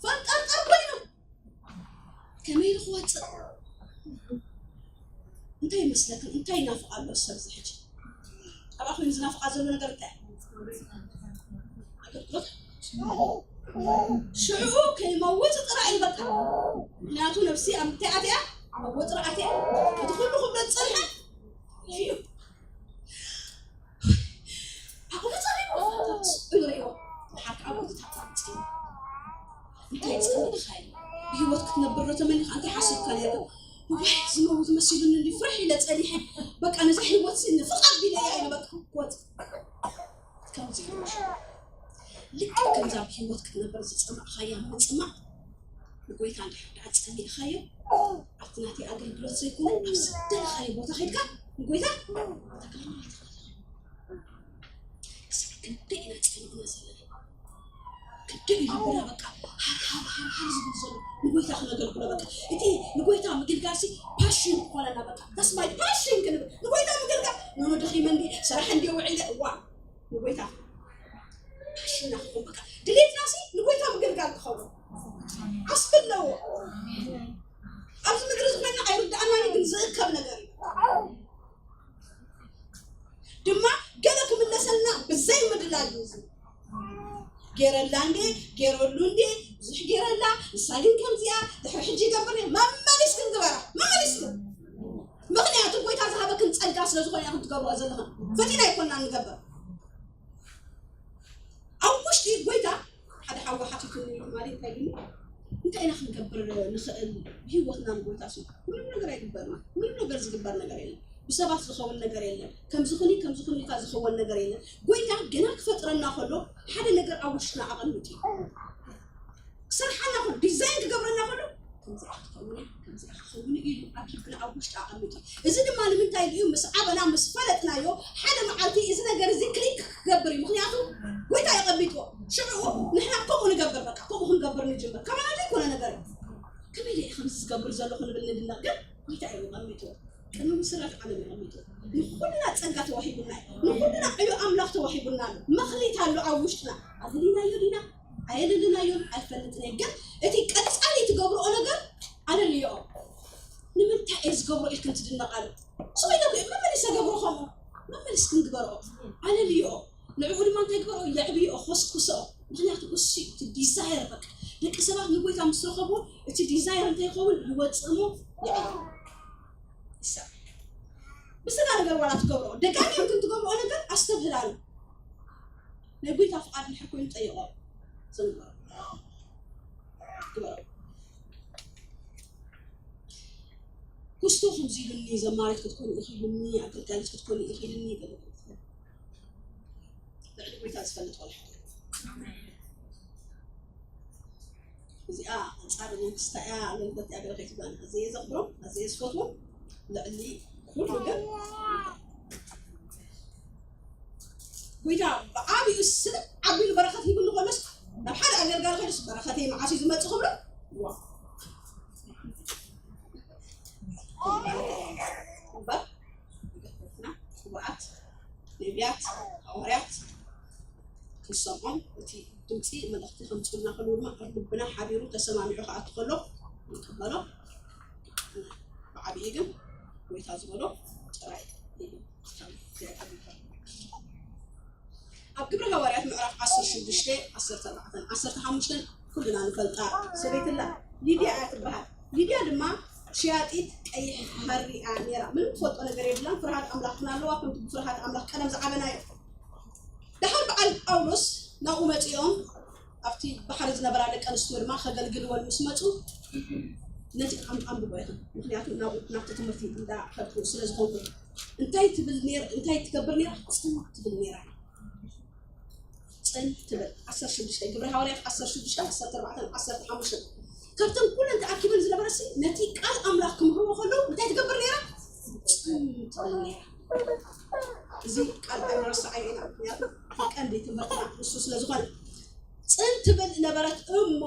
ፈንጠርጠር ኮይኑ ከመይ ኢሉ ክወፅእ እንታይ ይመስለክን እንታይ ይናፍቕ ኣሎ ሰብ እዚ ሕጂ ኣብኣ ኮይኑ ዝናፍቓ ዘሎ ነገር እንታይ ኣገልግሎት ሽዑ ከይመውት ጥራይ እዩ በቃ ምክንያቱ ነብሲ ኣብ ምንታይ ኣትያ ኣብ ወጥሪ ኣትያ እቲ ኩሉ ክብሎ ዝፀንሐ እዩ ኣቑሉ ፀሪቡ ንሪእዎ ሓቂ ኣቑሉ ታጣምፂ እንታይ ፀኒኻ እዩ ብህይወት ክትነብር ዶ ተመኒኻ እንታይ ሓሲብካ ነርካ ዋይ ዝመውት መሲሉኒ እንዲ ፍርሕ ኢለ ፀኒሐ በቃ ነዛ ህይወት ሲ ንፍቕ ኣቢለያ ኢሉ በቃ ክወፅ ከምዚ ኢሉ ልክዕ ከምዛ ብህይወት ክትነብር ዝፀማእኻያ ምፅማእ ንጎይታ እንድሕር ደኣ ፀሚእኻዮ ኣብቲ ናተይ ኣገልግሎት ዘይኮነ ኣብ ዝደለኻዮ ቦታ ከይድካ ንጎይታ ተግልግል ትኽእል ኢኻ። ክሳብ ክንደይ ኢና ፀሚእና ዘለና? ክንደይ እዩ ልብና በቃ ሃር ሃር ሃር ሃር ዝብል ዘሎ ንጎይታ ክነገልግሎ በቃ እቲ ንጎይታ ምግልጋልሲ ፓሽን ክኾነና በቃ that's my passion ክንብል ንጎይታ ምግልጋል ኖኖ ደኺመ እንዲ ሰራሕ እንዲ ውዒለ እዋ ንጎይታ ፓሽንና ክኾን በቃ ድሌትናሲ ንጎይታ ምግልጋል ክኸውን ዓስቢ ኣለዎ ኣብዚ ምድሪ ዝኾንና ኣይርድኣናን ግን ዝእከብ ነገር እዩ ድማ ገለ ክምለሰልና ብዘይ ምድላል እዩ እዚ ገይረላ እንዴ ገይረሉ እንዴ ብዙሕ ገይረላ ንሳ ግን ከምዚኣ ድሕሪ ሕጂ ይገብር እየ መመሊስክን ግበራ መመሊስክን ምኽንያቱ ጎይታ ዝሃበክን ፀጋ ስለ ዝኾነ ኢኹም ትገብርኦ ዘለኽን ፈቲና ኣይኮንና ንገብር ኣብ ውሽጢ ጎይታ ሓደ ሓዊ ሓቲቱኒ ማለት እንታይ ግን እንታይ ኢና ክንገብር ንኽእል ብህይወትና ንጎይታ ሲ ምንም ነገር ኣይግበርና ምንም ነገር ዝግበር ነገር የለን ብሰባት ዝኸውን ነገር የለን ከምዚ ኩኒ ከምዚ ኩኒ ኢልካ ዝኸውን ነገር የለን ጎይታ ገና ክፈጥረና ከሎ ሓደ ነገር ኣብ ውሽጥና ኣቐሚጡ እዩ ክሰርሓና ከሎ ዲዛይን ክገብረና ከሎ ከምዚ ክትኸውን ከምዚ ክኸውን ኢሉ ኣብ ልብና ኣብ ውሽጢ ኣቐሚጡ እዚ ድማ ንምንታይ ኢሉ እዩ ምስ ዓበና ምስ ፈለጥናዮ ሓደ መዓልቲ እዚ ነገር እዚ ክሊክ ክገብር እዩ ምክንያቱ ጎይታ የቐሚጥዎ ሽዑ ንሕና ከምኡ ንገብር በቃ ከምኡ ክንገብር ንጅምር ከማና ዘይኮነ ነገር እዩ ከመይ ኢለ ከምዚ ዝገብር ዘለኹ ንብል ንድነቕ ግን ጎይታ እዩ የቐሚጥዎ ቅድሚ ምስራት ዓለም የቐሚጥዎ ንኩልና ጸጋ ተዋሂቡና እዩ ንኩልና ዕዮ ኣምላኽ ተዋሂቡና ኣሎ መኽሊት ኣሎ ኣብ ውሽጥና ኣድሊናዮ ዲና ኣየለልናዮን ኣይፈልጥን እየ ግን እቲ ቀጻሊ ትገብርኦ ነገር ኣለልዮ ንምንታይ እየ ዝገብሮ ኢልክን ትድነቃሉ ስቕ ኢለ መመሊሰ ገብሮ ከምኡ መመሊስክን ግበርኦ ኣለልዮ ንዕኡ ድማ እንታይ ግበርኦ የዕብይኦ ኮስኩስኦ ምክንያቱ እሱ እቲ ዲዛየር በቃ ደቂ ሰባት ንጎይታ ምስ ረኸብዎ እቲ ዲዛየር እንታይ ይኸውን ይወፅእ እሞ ይዕብዮ ይሰርሕ ብስጋ ነገር ዋላ ትገብርኦ ደጋጊምክን ትገብርኦ ነገር ኣስተብህላሉ ናይ ጎይታ ፍቓድ እንድሕር ኮይኑ ጠይቆ ዝንበሮ ግበሮ ክስቶ ከምዚ ኢሉኒ ዘማሪት ክትኮኒ ኢኺ ኢሉኒ ኣገልጋሊት ክትኮኒ ኢኺ ኢሉኒ ገለ ልዕሊ ጎይታ ዝፈልጥ ወላ ሓደ እዚኣ ኣንፃር መንግስታ እያ ኣገልግሎት እያ ገለ ከይትብላኒ ኣዘየ ዘኽብሮም ኣዘየ ዝፈትዎም ልዕሊ ኩሉ ግን ጎይታ ብዓብዩ ስለ ዓብዩ በረኸት ሂብሉ ከሎስ ናብ ሓደ ኣገልጋሊ ከይዱስ በረኸተይ መዓስ እዩ ዝመፅእ ክብሎ እምበር ክቡራት ነቢያት ሃዋርያት ክንሰምዖም እቲ ድምፂ መልእኽቲ ከምፅኡልና ከለዉ ድማ ኣብ ልብና ሓዲሩ ተሰማሚዑ ክኣቱ ከሎ ንቀበሎ ብዓብዪ ግን ጎይታ ዝበሎ ጥራይ እዩ ኣብ ግብሪ ሃዋርያት ምዕራፍ ዓሰርተ ሽዱሽተ ዓሰርተ ኣርባዕተ ዓሰርተ ሓሙሽተ ኩልና ንፈልጣ ሰበይትላ ሊድያ እያ ትበሃል ሊድያ ድማ ሽያጢት ቀይሕ ሃሪ እያ ነይራ ምንም ትፈልጦ ነገር የብላን ፍርሃት ኣምላኽ ግን ኣለዋ ከምቲ ብፍርሃት ኣምላኽ ቀደም ዝዓበናዮ ደሓር በዓል ጳውሎስ ናብኡ መፂኦም ኣብቲ ባሕሪ ዝነበራ ደቂ ኣንስትዮ ድማ ከገልግልወን ምስ መፁ ነቲ ኣም- ኣንብቦ ኢኽን። ምክንያቱ ናብኡ ናብቲ ትምህርቲ እንዳኸድኩ ስለ ዝኾንኩ፣ እንታይ ትብል ነር እንታይ ትገብር ነራ? ጽን ትብል ነራ። ጽን ትብል። ዓሰርተ ሽዱሽተ፣ ግብረ ሃዋርያት ዓሰርተ ሽዱሽተ፣ ዓሰርተ ኣርባዕተ፣ ዓሰርተ ሓሙሽተ። ካብተን ኩለን ተኣኪበን ዝነበረሲ ነቲ ቃል ኣምላኽ ክምህርዎ ከለዉ እንታይ ትገብር ነራ? ጽን ትብል ነራ። እዚ ቃል ኣይንረስዓዮ ኢና፣ ምክንያቱ እቲ ቀንዲ ትምህርትና ንሱ ስለ ዝኾነ። ጽን ትብል ነበረት እሞ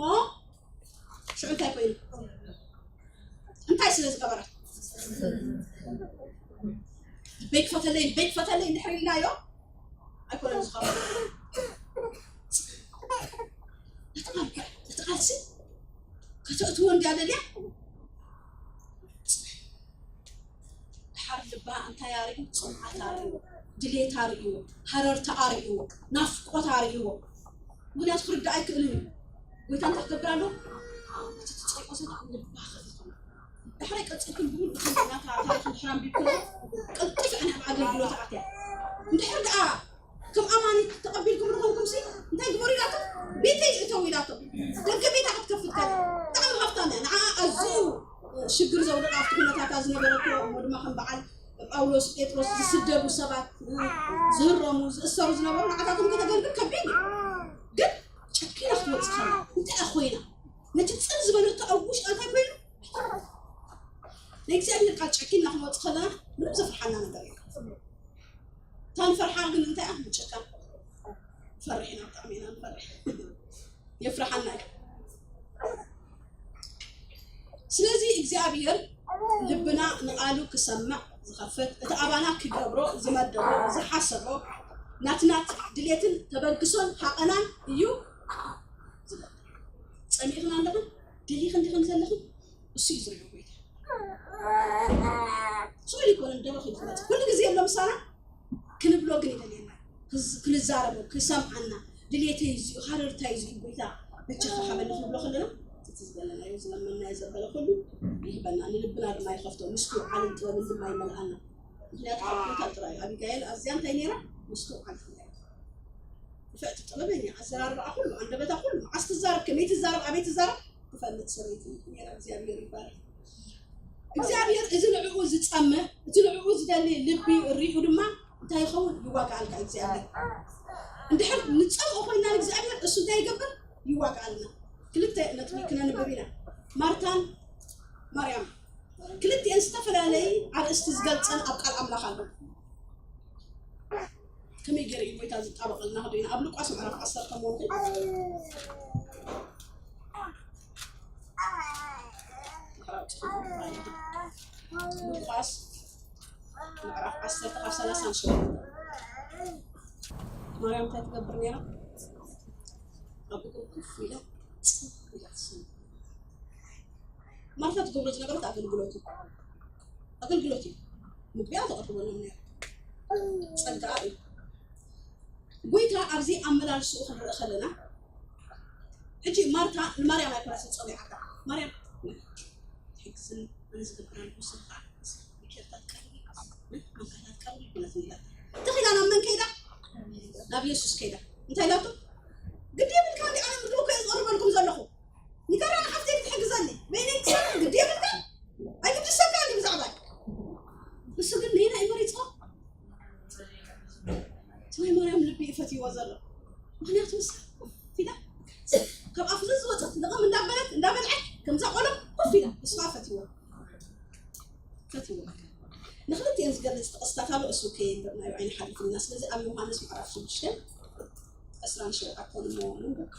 ሽዑ እንታይ ኮይኑ? እንታይ ስለ ዝገበረት? ልበይ ክፈተለይ፣ ልበይ ክፈተለይ እንድሕር ኢልናዮ ኣይኮነን ዝኸውን። ነቲ ቃል ነቲ ቃልሲ ከተእትዎ እንድያ ደልያ። ድሓር ልባ እንታይ ኣርእዩ? ጽምኣት ኣርእዩ፣ ድሌት ኣርእዩ፣ ሃረርታ ኣርእዩ፣ ናፍቆት ኣርእዩ። ምክንያቱ ክርዳእ ኣይክእልን እዩ። ጎይታ እንታይ ክገብር ኣሎ? እቲ ትጸይቆ ዘላ ልባ ከፊቱ። ዳሕራይ ቀጺልኩም ብሙሉእ ናታ ታሪኽ እንድሕር ኣንቢብኩሞ፣ ቅልጥፍ እያ ናብ ኣገልግሎት ኣትያ። እንድሕር ደኣ ከም ኣማኒ ተቐቢልኩም ንኾንኩምሲ፣ እንታይ ግበሩ ኢላቶ? ቤተይ እተው ኢላቶ። ደገ ቤታ ክትከፍት ከላ። ብጣዕሚ ሃብታም እያ። ንዓኣ ኣዝዩ ሽግር ዘውድቓ ኣብቲ ኩነታታ ዝነበረቶ፣ እሞ ድማ ከም በዓል ጳውሎስ፣ ጴጥሮስ ዝስደዱ ሰባት፣ ዝህረሙ፣ ዝእሰሩ ዝነበሩ ንዓታቶም ከተገልግል ከቢድ እዩ። ግን ጨኪና ክትወጽእ ከላ፣ እንታይ ኮይና? ነቲ ጽን ዝበለቶ ኣብ ውሽጣ እንታይ ኮይኑ? ናይ እግዚኣብሔር ቃል ጨኪና ክንወጽእ ከለና ምንም ዘፍርሓና ነገር የለን። እታ ንፈርሓ ግን እንታይ እያ? ምጭካን። ንፈርሕ ኢና፣ ብጣዕሚ ኢና ንፈርሕ። የፍርሓና እዩ። ስለዚ እግዚኣብሔር ልብና ንቓሉ ክሰምዕ ዝኸፍት፣ እቲ ኣባና ክገብሮ ዝመደቦ፣ ዝሓሰቦ፣ ናትናት ድሌትን ተበግሶን ሃቐናን እዩ ዝገብር። ጸሚእኽን ኣለኽን? ደሊኽን ዲኽን ዘለኽን? እሱ እዩ ዝሪኦ ጎይታ። ስኡል ይኮነን ደበኽ እዩ ዝመጽእ። ኩሉ ግዜ የሎ ምሳና ክንብሎ ግን ይደልየና። ክዝ- ክንዛረቦ፣ ክሰምዓና፣ ድሌተይ እዩ፣ ሃረርታይ እዩ፣ ጎይታ በጃኻ ሃበኒ ክንብሎ ከለና፣ እቲ ዝደለናዮ፣ ዝለመንናዮ ዘበለ ኩሉ ይህበና። ንልብና ድማ ይኸፍቶ፣ ምስትውዓልን ጥበብን ድማ ይመልኣና። ምክንያቱ ካብ ጎይታ ጥራይ እዩ። ኣቢጋኤል ኣዝያ እንታይ ነይራ? ምስትውዓል ነይራ። ንፍዕቲ ጥበበኛ፣ ኣዘራርባኣ ኩሉ፣ ኣንደበታ ኩሉ፣ መዓስ ትዛረብ፣ ከመይ ትዛረብ፣ ኣበይ ትዛረብ ትፈልጥ ሰበይቲ ነይራ። እግዚኣብሔር ይባረክ። እግዚኣብሔር እዚ ንዕኡ ዝጸምእ፣ እቲ ንዕኡ ዝደሊ ልቢ ሪኡ ድማ እንታይ ይኸውን? ይዋጋኣልካ እግዚኣብሔር። እንድሕር ንጸምኦ ኮይና እግዚኣብሔር እሱ እንታይ ይገብር? ይዋጋኣልና። ክልተ ነጥቢ ክነንብብ ኢና። ማርታን ማርያም ክልቲኤን ዝተፈላለየ ኣርእስቲ ዝገልጸን ኣብ ቃል ኣምላኽ ኣሎ። ከመይ ገይሩ እዩ ጎይታ ዝጣበቐልና? ክዱ ኢና ኣብ ሉቃስ ምዕራፍ ዓሰርተ ሞንጎ ሉቃስ ምዕራፍ ዓሰርተ ካብ ሰላሳ ንሸውዓተ። ማርያም እንታይ ትገብር ነይራ? ኣብ እግሩ ኮፍ ኢላ ጽን ኢላ ትሰምዕ። ማርታ ትገብሮ ዝነበረት ኣገልግሎት እዩ። ኣገልግሎት እዩ። ምግቢኣ ተቐርበሎም ነይራ። ጸጋኣ እዩ። ጎይታ ኣብዚ ኣመላልስኡ ክንርኢ ከለና፣ ሕጂ ማርታ ንማርያም ኣይኮነትን ጸዊዓታ። ማርያም፣ ትሕግዝን ኣነ ዝገብር ኣለኹ፣ ስልካ፣ ኬርታት ቀርቢ፣ ኣንካታት ቀርቢ ይኮነትን ኢላታ። ተኺላ ናብ መን ከይዳ? ናብ የሱስ ከይዳ። እንታይ ኢላቶ? ግዲ የብልካ፣ እንዲ ኣነ ምግቢ እኮ እየ ዝቕርበልኩም ዘለኹ። ንገራ ንሓፍተይ ክትሕግዘኒ። በይነይ ትሰርሕ ግዲ የብልካ። ኣይግድሰካን እዩ ብዛዕባይ። እሱ ግን ነይና እዩ መሪፅዋ። እቲ ናይ ማርያም ልቢ እዩ ፈትይዎ ዘሎ። ምክንያቱ ንሳ ኮፍ ኢላ ካብ ኣፉ ዝወፀት ልቕም እንዳበለት እንዳበልዐት ከምዛ ቆሎ ኮፍ ኢላ እሱ ከዓ ፈትይዎ። ፈትይዎ። ንክልቲኤን ዝገልፅ ጥቕስታት ኣሎ፣ እሱ ከየንበብናዮ ኣይንሓልፍን ኢና። ስለዚ ኣብ ዮሃንስ ምዕራፍ ሽዱሽተ ዕስራን ሸውዓተን እሞ ንንበብ።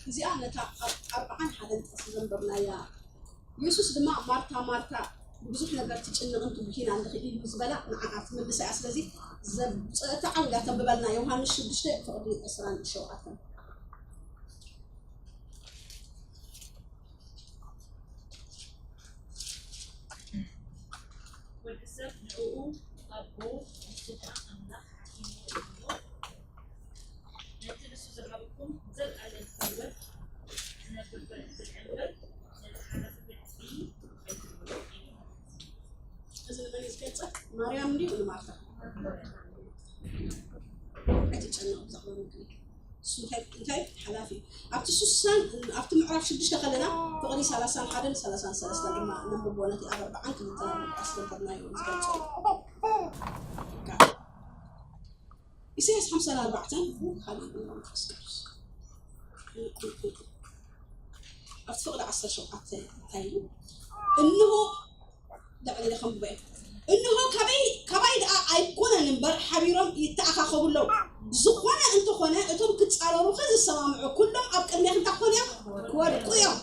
እዚኣ ነታ ኣብ ኣርብዓን ሓደን ጥቕሲ ዘንበብናያ። የሱስ ድማ፣ "ማርታ፣ ማርታ፣ ብብዙሕ ነገር ትጭነቕን ትጉሂን ኣለኺ" ኢሉ ዝበላ ንዓኣ ትምልሳ እያ። ስለዚ ዘብፅአታ ዓው ኢላ ተንብበልና። ዮሃንስ ሽዱሽተ ፍቕዲ ዕስራን ሸውዓተን። ወዲ ሰብ ንዕኡ ኣቦ ንሱ ኸኣ ኣምላኽ ሓኪምዎ እዩ እሞ፣ ነቲ ንሱ ዝሃበኩም ዘለኣለም ህይወት ትነብር ብልዒ እምበር፣ ነቲ ሓላፊ ብልዒ ኣይትብልዑ ኢሉ። እዚ ንመን እዩ ዝገልጸ? ማርያም እንድዩ ንማርታ? ኣይትጨነቑ ብዛዕባ ምግቢ። እሱ እንታይ ሓላፊ ኣብቲ ስሳን ኣብቲ ምዕራፍ ሽዱሽተ ከለና ፍቕሪ ሰላሳን ሓደን ሰላሳን ሰለስተን ድማ ነንብቦ ነቲ ኣብ ኣርባዓን ክልተን ኣስደንበርናዮ ዝገልጾ ኢሳያስ ሓምሳን ኣርባዕተን። ሃሌሉያ መንፈስ ቅዱስ ኣብቲ ፍቕሪ ዓሰርተ ሸውዓተ እንታይ ኢሉ? እንሆ ልዕሊ ከንብቦ እየ። እንሆ ካበይ ካባይ ደኣ ኣይኮነን እምበር ሓቢሮም ይተኣኻኸቡ ኣለዉ። ዝኾነ እንተኾነ እቶም ክጻረሩኺ ዝሰማምዑ ኩሎም ኣብ ቅድሜኺ እንታይ ክኾኑ እዮም? ክወድቁ እዮም።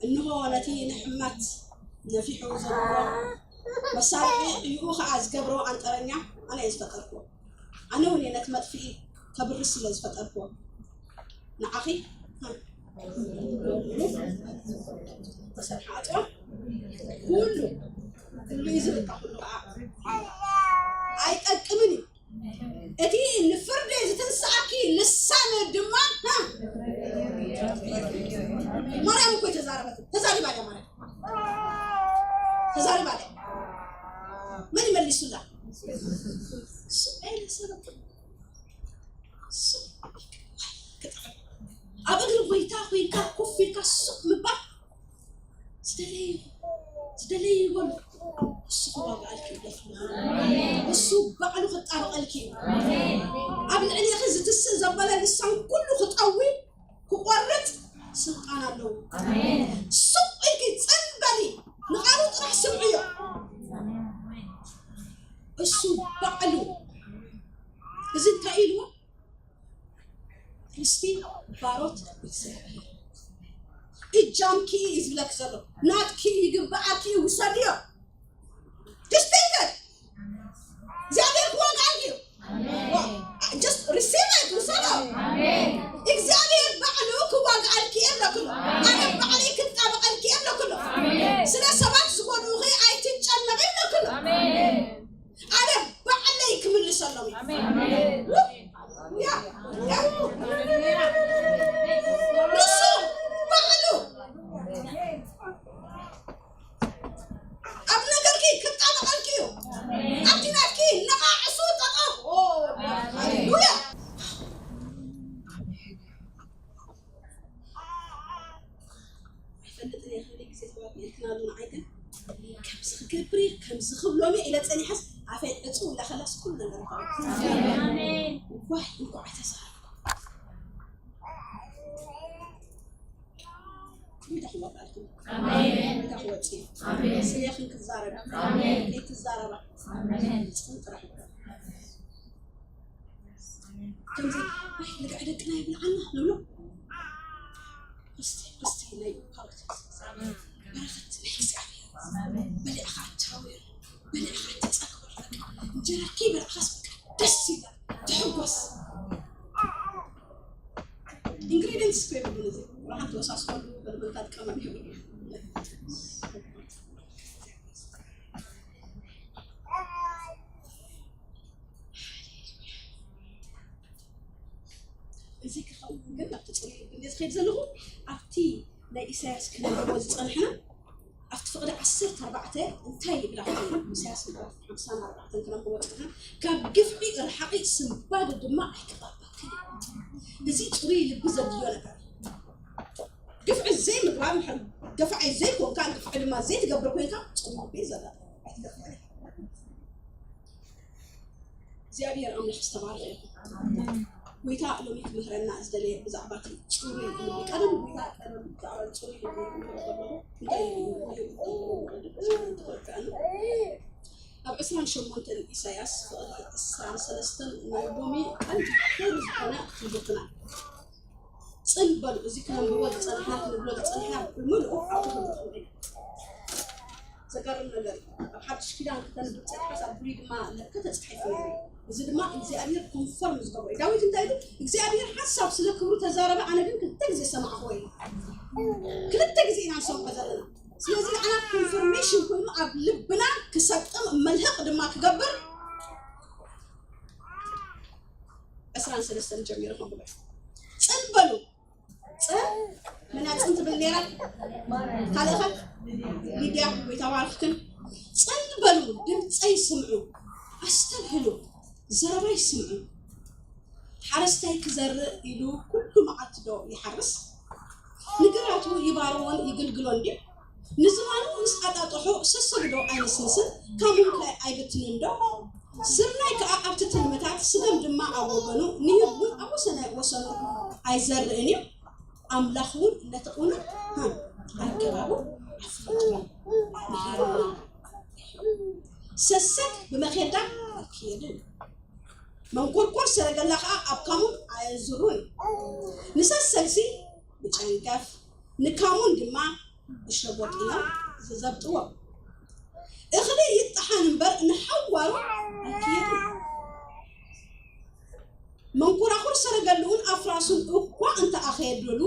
እንሆ ነቲ ንሕማት ነፊሑ ዘንብሮ መሳርሒ እዩ ኸኣ ዝገብሮ ኣንጠረኛ ኣነ እየ ዝፈጠርኩዎ። ኣነ እውን እየ ነቲ መጥፍኢ ከብርስ ስለ ዝፈጠርኩዎ። ንዓኺ ተሰርሐ ኣጽዋር ኩሉ ኩሉ እዩ ዝብል ኩሉ ከዓ ኣይጠቅምን እዩ። እቲ ንፍርዲ ዝትንስኣኪ ልሳን ድማ ማርያም እኮ ተዛረበት ተዛሪባ እያ ማርያም ተዛሪባ እያ። መን ይመሊሱላ? ኣብ እግሪ ጎይታ ኮይንካ ኮፍ ኢልካ ስቕ ምባል ዝደለዩ ዝደለዩ ይበሉ። እሱ ክዋግኣልኪ እዩ። እሱ ባዕሉ ክጣበቐልኪ እዩ። ኣብ ልዕሊኺ ዝትስእ ዘበለ ልሳን ኩሉ ክጠዊ ክቆርጽ ስልጣን ኣለዎ። ስቕ ኢልኪ ጽን በሊ፣ ንቓሉ ጥራሕ ስምዕዮ። እሱ ባዕሉ እዚ እንታይ ኢልዎ? ርስቲ ባሮት እግዚኣብሔር እጃምኪ እዩ ዝብለክ ዘሎ። ናትኪ ይግብኣኪ እዩ፣ ውሰድዮ። ዲስቲንክት እግዚኣብሔር ክዋግኣልኪ እዩ። Just receive it፣ ውሰዶ። እግዚኣብሔር ባዕሉ ክዋግኣልኪ እየ ብለክሎ። ኣነ ባዕለይ ክጣበቐልኪ እየ ብለክሎ። ስለ ሰባት ዝበሉኺ ኣይትጨነቒ ብለክሎ። ኣነ ባዕለይ ክምልሰሎም እየ። ያ፣ ያ። ንሱ ባዕሉ ኣብ ነገርኪ ክጣበቐልኪ እዩ። ኣብቲ ናትኪ ነቓዕሱ ጠጠው። ኦ፣ ሃሌሉያ። ኣይፈልጥን እየ፣ ክንደይ ግዜ ተዋጊእልክናሉ ንዓይ ግን ከምዚ ክገብር እየ፣ ከምዚ ክብሎም እየ ኢለ ጸኒሐስ ኣፈይ ዕጽው ኢላ ከላስ ኩሉ ነገር ይኸውን። ኣሜን። ዋይ፣ እንኳዕ ኣይተዛረብኩ። እንታይ ክወጣልኩም? ኣሜን። እንታይ ክወጽእ እዩ? ኣሜን። ስለ ክንክዛረብ። ኣሜን። ከይትዛረባ። ኣሜን። ጽን ጥራሕ ይበል። ከምዚ፣ ወይ፣ ልክዕ ደቅና ይብልዓና ንብሎ። እስቲ፣ እስቲ ናይ ካልኦት በረኸት ናይ እግዚኣብሔር በሊዕኻ ኣትሃውር፣ በሊዕኻ ኣትጸግበር። በቃ እንጀራኪ በልዕኻስ በቃ ደስ ይብላ፣ ትሕጎስ። ኢንግሪዲየንትስ እኮ የብሉን እዚ። ብርሃን ተወሳስበሉ፣ በልበልካ ጥቀመሉ የብሉን። እዚ ክኸውን ግን ኣብቲ ጽሩይ ልቢ እንደ ዝኸይድ ዘለኹ ኣብቲ ናይ ኢሳያስ ክነንብቦ ዝጸንሕና ኣብቲ ፍቕዲ ዓሰርተ ኣርባዕተ እንታይ ይብል ኣብቲ ኢሳያስ ምዕራፍ ሓምሳን ኣርባዕተን ክነንብቦ ዝጸንሕና ካብ ግፍዒ ርሓቒ ስንባደ ድማ ኣይክቐርበክን እዩ። እዚ ጽሩይ ልቢ ዘድልዮ ነገር እዩ። ግፍዒ ዘይምግባር ምሕር ገፋዒ ዘይኮንካ ግፍዒ ድማ ዘይትገብር ኮይንካ ጽሩይ ልቢ ዘላ ኣይትገፍዕ። እግዚኣብሔር ኣምላኽ ዝተባረኸ ይኹን። ጎይታ ሎሚ ክምህረና ዝደለየ ብዛዕባ እቲ ጽሩይ ልቢ ቀደም ጎይታ ቀደም ብዛዕባ ጽሩይ ልቢ ክምህሮ ከለኹ እንታይ ትፈልጥኣሉ? ኣብ ዕስራን ሸሞንተን ኢሳያስ ፍቕዲ ዕስራን ሰለስተን ናይ ሎሚ ቀንዲ ክቡር ዝኾነ ትምህርትና ጽን በሉ። እዚ ክነንብቦ ዝጸናሕና ክንብሎ ዝጸናሕና ብምልኡ ኣብኡ ክንረኽቦ ኢና። ዘገርም ነገር እዩ። ኣብ ሓድሽ ኪዳን ክተንብብ ጸኒሕካስ ኣብ ብሉይ ድማ ለከ ተጻሒፉ ነይሩ እዩ። እዚ ድማ እግዚኣብሔር ኮንፈርም ዝገብሮ እዩ። ዳዊት እንታይ ኢሉ እግዚኣብሔር ሓንሳብ ስለ ክብሩ ተዛረበ ኣነ ግን ክልተ ግዜ ሰማዕክዎ ኢሉ። ክልተ ግዜ ኢና ንሰምዖ ዘለና። ስለዚ ንዓና ኮንፈርሜሽን ኮይኑ ኣብ ልብና ክሰጥም መልህቕ ድማ ክገብር ዕስራን ሰለስተን ጀሚሩ ከንብቦ። ጽን በሉ። ጽን መን እያ ጽን ትብል ነይራ? ካልእኸ ሊድያ ወይ ተባረኽክን። ጽን በሉ ድምፀይ ስምዑ ኣስተብህሉ። ዘረባይ ስምዑ። ሓረስታይ ክዘርእ ኢሉ ኩሉ መዓልቲ ዶ ይሓርስ? ንግራቱ ይባርዎን ይግልግሎን ድዩ? ንዝባኑ ምስ ኣጣጥሖ ሰሰግዶ ኣይነስንስን? ካሙን ከ ኣይብትንን ዶ? ስርናይ ከኣ ኣብቲ ትልምታት፣ ስገም ድማ ኣብ ወገኑ፣ ንሂብ እውን ኣብ ወሰነ ወሰኑ ኣይዘርእን እዩ። ኣምላኽ እውን ነቲ ቁኑዕ ኣገባቡ ኣፍልጡ። ሰሰግ ብመኼዳ ኣይክየድን። መንኮርኮር ሰረገላ ኸዓ ኣብ ካሙን ኣየዝሩን። ንሰሰግሲ ብጨንገፍ፣ ንካሙን ድማ ብሸቦጥ እዮም ዝዘብጥዎ። እኽሊ ይጠሓን እምበር ንሓዋሩ ኣይክየድን። መንኮራኹር ሰረገሉን ኣፍራሱን እኳ እንተ ኣኸየደሉ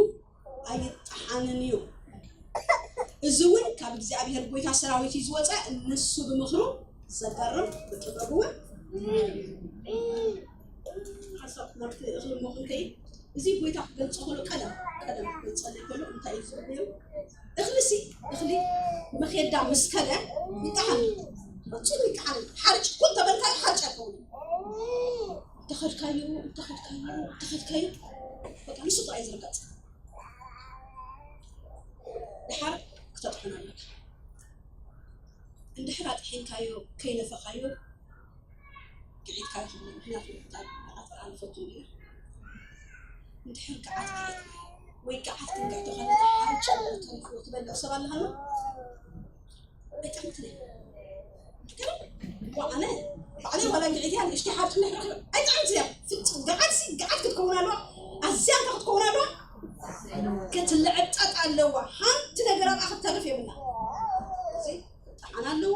ኣይጠሓንን እዩ። እዚ እውን ካብ እግዚኣብሔር ጎይታ ሰራዊት እዩ ዝወፀ። ንሱ ብምኽሩ ዘገርም ብጥበቡ እውን ሓሳብ ናብቲ እኽሊ ሞኽንከይ እዚ ጎይታ ክገልፆ ከሎ ቀደም ቀደም ክገልፀለይ ከሎ እንታይ እዩ ዝብል ነይሩ? እኽሊ ሲ እኽሊ መኼዳ ምስ ከደ ይጠሓን፣ ፍፁም ይጠሓን። ሓርጭ ኩን ተበልካዮ ሓርጭ ኣይከውንን። እንተኸድካዮ እንተኸድካዮ እንተኸድካዮ በቃ ንሱ ጥራይ ዝርገፅ። ድሓር ክተጥሕኖ ኣለካ። እንድሕር ኣጥሒንካዮ ከይነፈኻዮ ግዒትካ ይኽእል። ምክንያቱ ምጣድ ብዓት ኣነ ፈቱ እየ። እንድሕር ግዓት ግዒት ወይ ግዓት ክንግዕቶ ከለና ሓርጭ ተሪፍዎ ትበልዕ ሰብ ኣለሃና? ኣይጥዕምትን እያ። ኣነ ባዕለይ ዋላ ግዒት እያ ንእሽተይ ሓርጭ እንድሕር ረኺበ ኣይጥዕምትን እያ። ፍጹም ግዓት ሲ ግዓት ክትከውን ኣለዋ። ኣዝያ እንታይ ክትከውን ኣለዋ? ክትልዕጠጥ ኣለዋ። ሓንቲ ነገር ኣብኣ ክትተርፍ የብላ። እዚ ክጠሓን ኣለዎ፣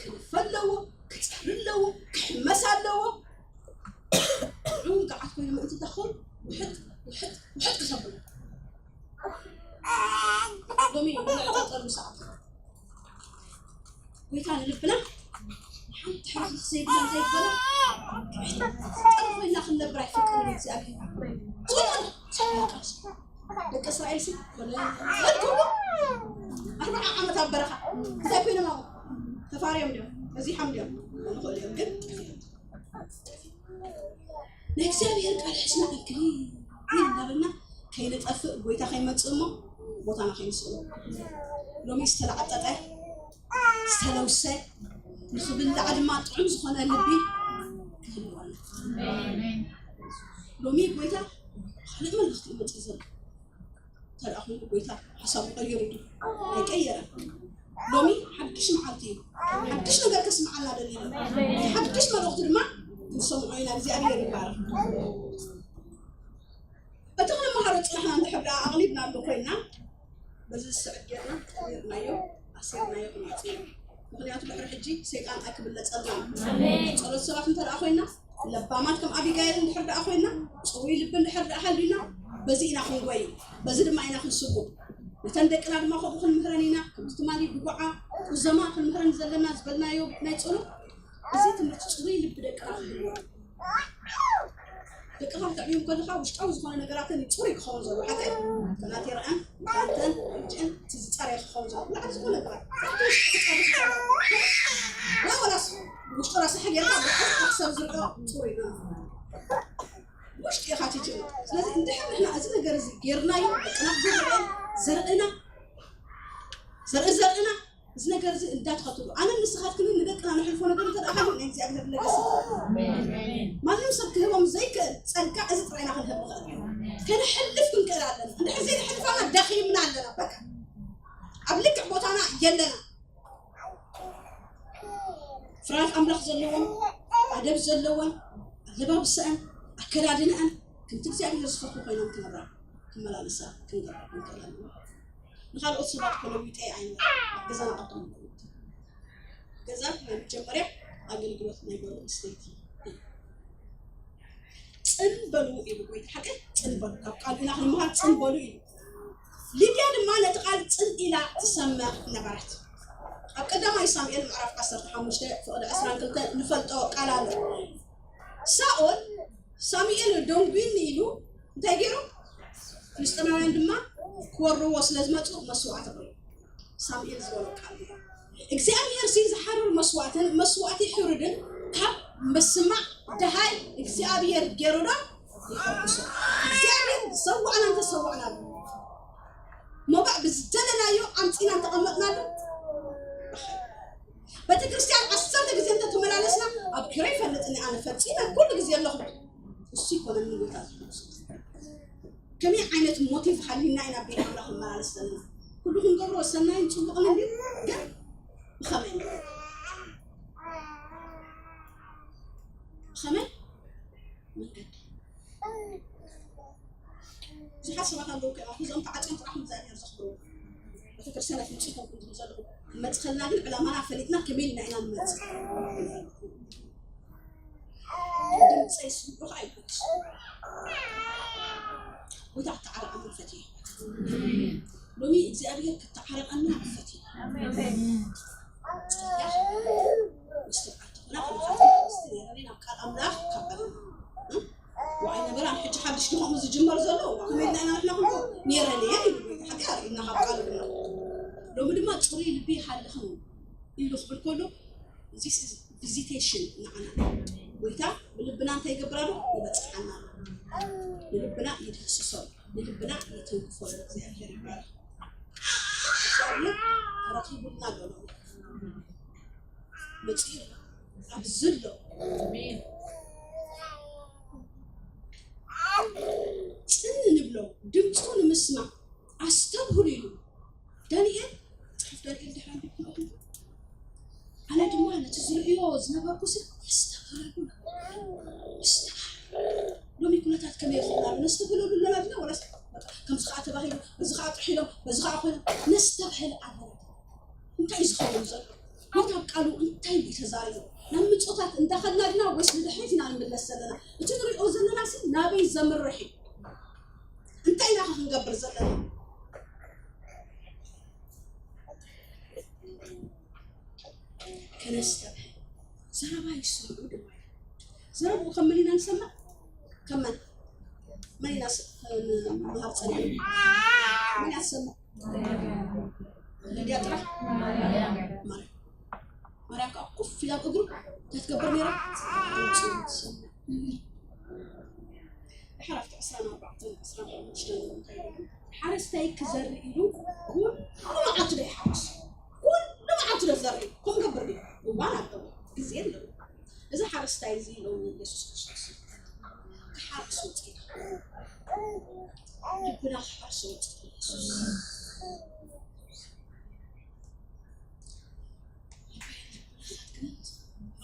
ክንፈ ኣለዎ፣ ክጸሪ ኣለዎ፣ ክሕመስ ኣለዎ። ጥዑም ግዓት ኮይኑ ምእንቲ ተኾን ውሕጥ ውሕጥ ውሕጥ ክሰብሉ። ሎሚ ንዕጠጠሉ ሰዓት። ጎይታ ንልብና ሓንቲ ሕርሲ ዘይብላ ዘይበላ ጥርፍ ኮይና ክንነብር ኣይፈቅድን እግዚኣብሔር። ጾሎት ደቂ እስራኤል ሲ ኮነ ኩሉ ኣርብዓ ዓመት ኣብ በረኻ እንታይ ኮይኖም ኣብኡ? ተፋርዮም ድዮም? በዚሖም ድዮም? ንኽእል እዮም ግን ናይ እግዚኣብሔር ቃል ሕስና እንክሊ እናበልና ከይንጠፍእ ጎይታ ከይመጽእ እሞ ቦታና ከይንስእኖ። ሎሚ ዝተላዕጠጠ ዝተለውሰ ንኽብላዕ ድማ ጥዑም ዝኾነ ልቢ ክህልወና። ሎሚ ጎይታ ካልእ መልእኽቲ እዩ መጽእ ዘሎ። ተደኣ ኮይኑ ጎይታ ሓሳቡ ቀይሩ እዩ ኣይቀየረን። ሎሚ ሓድሽ መዓልቲ እዩ። ሓድሽ ነገር ከስምዓና ደሊሉ ሓድሽ መልእኽቲ ድማ ክንሰምዖ ኢና። እግዚኣብሔር ይባረክ። እቲ ክንመሃሮ ፅናሕና እንድሕር ደኣ ኣቕሊብናሉ ኮይና በዚ ዝስዕብ ጌርና ቀይርናዮ ኣሲርናዮ ክንወፅእ ኢና። ምክንያቱ ድሕሪ ሕጂ ሰይጣን ኣይክብለፀልና እዩ። ጸሎት ሰባት እንተ ደኣ ኮይና ለባማት ከም ኣቢጋይል እንድሕር ደኣ ኮይና ጽሩይ ልቢ እንድሕር ደኣ ሃልዩና በዚ ኢና ክንጎይ። በዚ ድማ ኢና ክንስጉም። ነተን ደቅና ድማ ከምኡ ክንምህረን ኢና። ከምዚ ትማሊ ድጉዓ ቁዘማ ክንምህረን ዘለና ዝበልናዮ ናይ ጸሎት እዚ ትምህርቲ ጽሩይ ልቢ ደቅና ክህልዎ። ደቅኻ ክተዕብዮም ከለኻ ውሽጣዊ ዝኾነ ነገራተን እዩ ጽሩይ ክኸውን ዘለዎ። ሓቀይ ከናቴርኣን ኣንተን እጅን እቲ ዝጸረየ ክኸውን ዘለዎ። ላዕሊ ዝኾነ ነገራት ውሽጢ ክጸርፍ ወይ ወላስ ውሽጡ ራስሕ ጌርካ ብሓሳብ ዝርኦ ጽሩይ ነው። ውሽጢ ኢኻ ትጅምር። ስለዚ እንድሕር ንሕና እዚ ነገር እዚ ጌርናዮ ደቅና ክገብርኤን ዘርእና ዘርኢ ዘርእና እዚ ነገር እዚ እንዳትኸትሉ ኣነ ንስኻትክንን ንደቅና ንሕልፎ ነገር እንተ ደኣ ሃልዩ ናይ እግዚኣብሔር ለገሲ ማንም ሰብ ክህቦም ዘይክእል ጸጋ እዚ ጥራይና ክንህብ ንኽእል ከነሕልፍ ክንክእል ኣለና። እንድሕር ዘይንሕልፍ ኣና ደኺምና ኣለና። በቃ ኣብ ልክዕ ቦታና የለና። ፍርሃት ኣምላኽ ዘለዎም ኣደብ ዘለዎም ኣለባብሰአን ኣከዳድነአን ከምቲ እግዚኣብሔር ዝፈትዎ ኮይኖም ክንራ ክመላለሳ ክንገብር ክንክእል ኣለና። ንኻልኦት ሰባት ከለዊጠ ኣይነ ኣብ ገዛና ቅድም ገዛ ናይ መጀመርያ ኣገልግሎት ናይ ጓል ኣንስተይቲ ጽን በሉ ኢሉ ጎይታ ሓቀ ጽን በሉ ካብ ቃል ኢና ክንመሃር ጽን በሉ ኢሉ። ሊድያ ድማ ነቲ ቃል ጽን ኢላ ትሰምዕ ነበረት። ኣብ ቀዳማይ ሳሙኤል ምዕራፍ ዓሰርተ ሓሙሽተ ፍቕዲ ዕስራን ክልተን ንፈልጦ ቃል ኣሎ። ሳኦል ሳሙኤል ደንጉይኒ ኢሉ እንታይ ገይሩ? ፍልስጥኤማውያን ድማ ክወርዎ ስለ ዝመፁ መስዋዕቲ ኣቕሪቡ። ሳሙኤል ዝበሎ ቃል እግዚኣብሔር ሲ ዝሓርር መስዋዕትን መስዋዕቲ ሕሩድን ካብ ምስማዕ ደሃይ እግዚኣብሔር ገይሩ ዶ ይሐጉሶ? እግዚኣብሔር ዝሰዋዕና እንተሰዋዕናሉ፣ መባእ ብዝደለናዮ ኣምፂና እንተቐመጥናሉ፣ ቤተክርስትያን ዓሰርተ ግዜ እንተተመላለስና፣ ኣብ ክረ ይፈልጥኒ ኣነ ፈፂመ ኩሉ ግዜ ኣለኹ። እሱ ይኮነኒ ጎይታ ዝሐጉሶ። ከመይ ዓይነት ሞቲቭ ሃልዩና ኢና ቤት ኣምላኽ ንመላለስ ዘለና? ኩሉ ክንገብሮ ሰናይን ጽቡቕን እንድዩ፣ ግን ብኸመይ? ብኸመይ መንገዲ? ብዙሓት ሰባት ኣለዉ፣ ከ-፣ እዞም ተዓጽዮም ጥራሕ ንእግዚኣብሔር ዘኽብሩ። ቤተክርስትያን ኣፍልጦ ይኾንኩም ትብሉ ዘለኹም። ንመጽእ ከለና ግን ዕላማና ፈሊጥና ከመይ ኢልና ኢና ንመጽእ? ድምፀይ ስምዑ ከኣ ይበልሽ። ጎይታ ክተዓረቐና ፈትዩ። ሎሚ እግዚኣብሔር ክተዓረቐና ፈትዩ። ጸያሕ ምስ ትብዓት ትኾና፣ ከም ሓንቲ ኣንስቲ ነይረኒ ናብ ቃል ኣምላኽ ካብ ዓለም። ዋይ ነበረ፣ ኣብ ሕጂ ሓድሽ ድኾም ዝጅመር ዘሎ፣ ከመይ ኢልና ኢና ንሕና ክንኮ ነይረኒ እየ ይብል ጎይታ። ሓቂ ኣርእዩና ካብ ቃሉ ድማ። ሎሚ ድማ ጽሩይ ልቢ ይሃልኽም ኢሉ ክብል ከሎ፣ this is visitation ንዓና። ጎይታ ብልብና እንታይ ይገብር ኣሎ? ይበጽሓና ኣሎ። ንልብና ይድህስሶ፣ ንልብና ይትንክፎ። እግዚኣብሔር ይባረክ። እግዚኣብሔር ተረኪቡልና ኣሎ። መጺኡ ኣሎ። ኣብዚ ኣሎ። ጽን ንብሎ፣ ድምፁ ንምስማዕ ኣስተብህሉ ኢሉ። ዳንኤል፣ መጽሓፍ ዳንኤል ድሕሪ ኣንቢብኩሞ ኢኹም። ኣነ ድማ ነቲ ዝርእዮ ዝነበርኩ ሲ የስተብህለሉ ነበርኩ። የስተብህል። ሎሚ ኩነታት ከመይ ይኸውን ኣሎ? ነስተብህለሉ ኣለና ድና? ወላስ በቃ ከምዚ ኸዓ ተባሂሉ፣ በዚ ኸዓ ጥሒሎም፣ በዚ ኸዓ ኮይኖም፣ ነስተብህል ኣለና። እንታይ እዩ ዝኸውን ዘሎ? ሞት ኣብ ቃሉ እንታይ እዩ ተዛሪቡ? ናብ ምጾታት እንዳኸድና ድና ወይስ ንድሕሪት ኢና ንምለስ ዘለና? እቲ ንሪኦ ዘለና ሲ ናበይ ዘምርሕ እዩ? እንታይ ኢና ኸ ክንገብር ዘለና? ከነስተብህል። ዘረባ ይስምዑ ድማ። ዘረብኡ ከም መን ኢና ንሰምዕ? ከም መን? መን ኢና ስ-፣ ን-፣ ንምሃር ጸኒሑ? መን እያ ትሰምዕ? ልድያ ጥራሕ? ማርያም። ማርያም ከዓ ኮፍ ኢላ ኣብ እግሩ እንታይ ትገብር ነይራ? ድምፁ ትሰምዕ። ድሓር ኣብቲ ዕስራን ኣርባዕተን፣ ዕስራን ሓሙሽተን እንታይ ይብሉ? ሓረስታይ ክዘርእ ኢሉ ኩሉ መዓልቱ ዶ ይሓርስ? ኩሉ መዓልቱ ዶ ዝዘርእ? ከምኡ ገብር ድዩ? እዋን ኣለዎ፣ ግዜ ኣለዎ። እዚ ሓረስታይ እዚ ሎሚ የሱስ ክርስቶስ ክሓርስ ወፂኡ። ልብና ክሓርስ ወፂኡ የሱስ።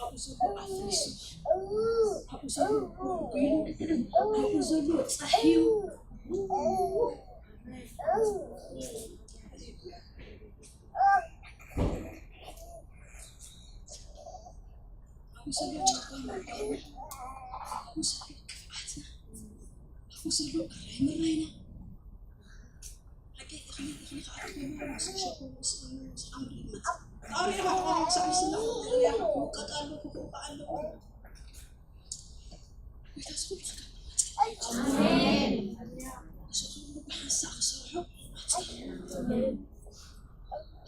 ኣብኡ ዘሎ ኣፍሪሱ፣ ኣብኡ ዘሎ ጎልጒሉ፣ ኣብኡ ዘሎ ፃሕዩ፣ ኣብኡ ዘሎ ጨጓራና፣ ኣብኡ ዘሎ ክፍኣትና፣ ኣብኡ ዘሎ እራይ ምራይና፣ ሓቂ እኽሊ፣ እኽሊ ክኣቱ ከሎ ምስ እሾኹ፣ ምስ እምኑ፣ ምስ ሓመዱ ይመጽእ። ኣውሪዕኻ ክሳዕ ምስላ፣ ክውቀጥ ኣለዎ፣ ክውቃዕ ኣለዎ። ጎይታ እዚ ኩሉ ክገብር መጸ። ኣሜን። እዚ ኩሉ ብሓንሳእ ክሰርሖ መጸ።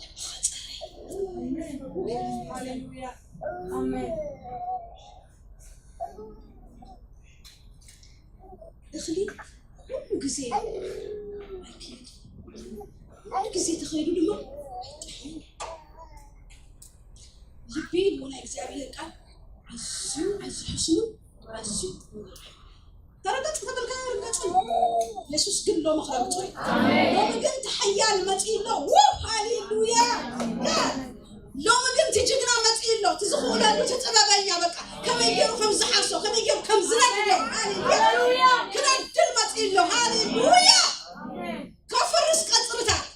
ልብኻ ጸሪ። ሃሌሉያ። ኣሜን። እኽሊ ኩሉ ግዜ ኣይክየድን። ኩሉ ግዜ ተኸይዱ ድማ ኣይጥሕንን። ልቢ ብናይ እግዚኣብሔር ቃል ኣዝዩ፣ ኣዝዩ ሕሱምን ኣዝዩ ተረጋግጽ ተበልካ ርገጹ። የሱስ ግን ሎሚ ክረግጾ እዩ። ሎሚ ግን እቲ ሓያል መጺኡ ኣሎ። ው፣ ሃሌሉያ። ሎሚ ግን እቲ ጅግና መጺኡ ኣሎ። እቲ ዝኽእለሉ፣ እቲ ጥበበኛ በቃ ከመይ ገይሩ ከም ዝሓርሶ፣ ከመይ ገይሩ ከም ዝነድሎ። ሃሌሉያ። ክነድል መጺኡ ኣሎ። ሃሌሉያ። ከፍርስ ቀጽርታት።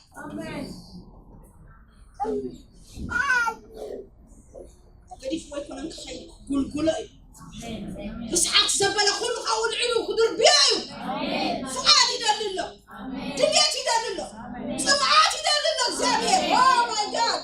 ገዲፍዎ ኣይኮነን ክኸይድ፣ ክጉልጉሎ እዩ። ርስሓት ዘበለ ኩሉ ካብኡ ልዒሉ ክድርብዮ እዩ። ፍቓድ ይደሊ ኣሎ። ድልየት ይደሊ ኣሎ። ጽምኣት ይደሊ ኣሎ እግዚኣብሔር። Oh my God።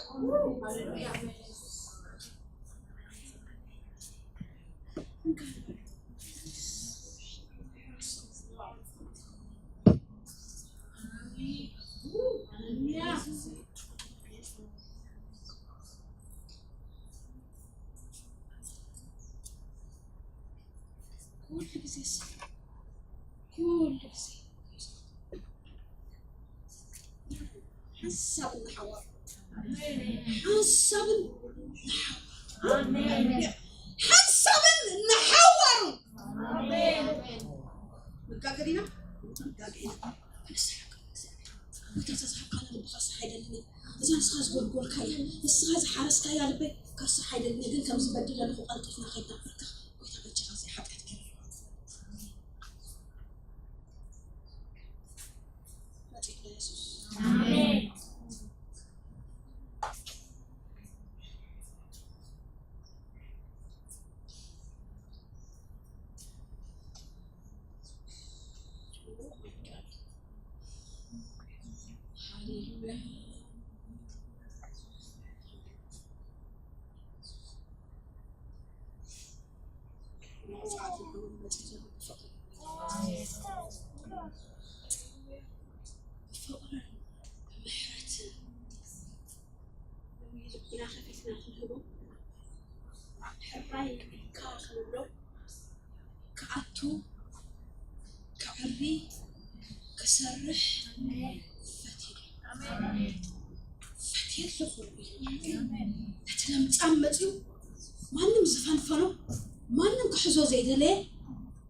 ሓንሳብን ንሓዋሩ። ሓንሳብን ንሓዋሩ። ሓንሳብን ንሓዋሩ። መጋገዲና መጋገዲና። ንስሓቅ። ጎይታ፣ እዛ ዝሃብካኒ ልቢ ከርሳሕ ኣይደልን። እዛ ንስኻ ዝጎልጎልካያ፣ ንስኻ ዝሓረስካያ ልበይ ከርሳሕ ኣይደልን። ግን ከም ዝበድል ኣለኹ፣ ቀልጢፍና ከይድና በርካ። ጎይታ፣ በጃኻ፣ እዚ ሓጢኣት ገይረ ኣለኹ። መጺእና የሱስ። ኣሜን። ብፍቕርን ብምሕረትን ልብና ከፊትና ክንህቦ፣ ሕራይ ኢልካ ክንብሎ፣ ክኣቱ፣ ከዕሪ፣ ክሰርሕ ፈትየ። ፈትየ ኣለኹ። እቲ ለምጻም መጺኡ ማንም ዝፈንፈኖ፣ ማንም ክሕዞ ዘይደለየ፣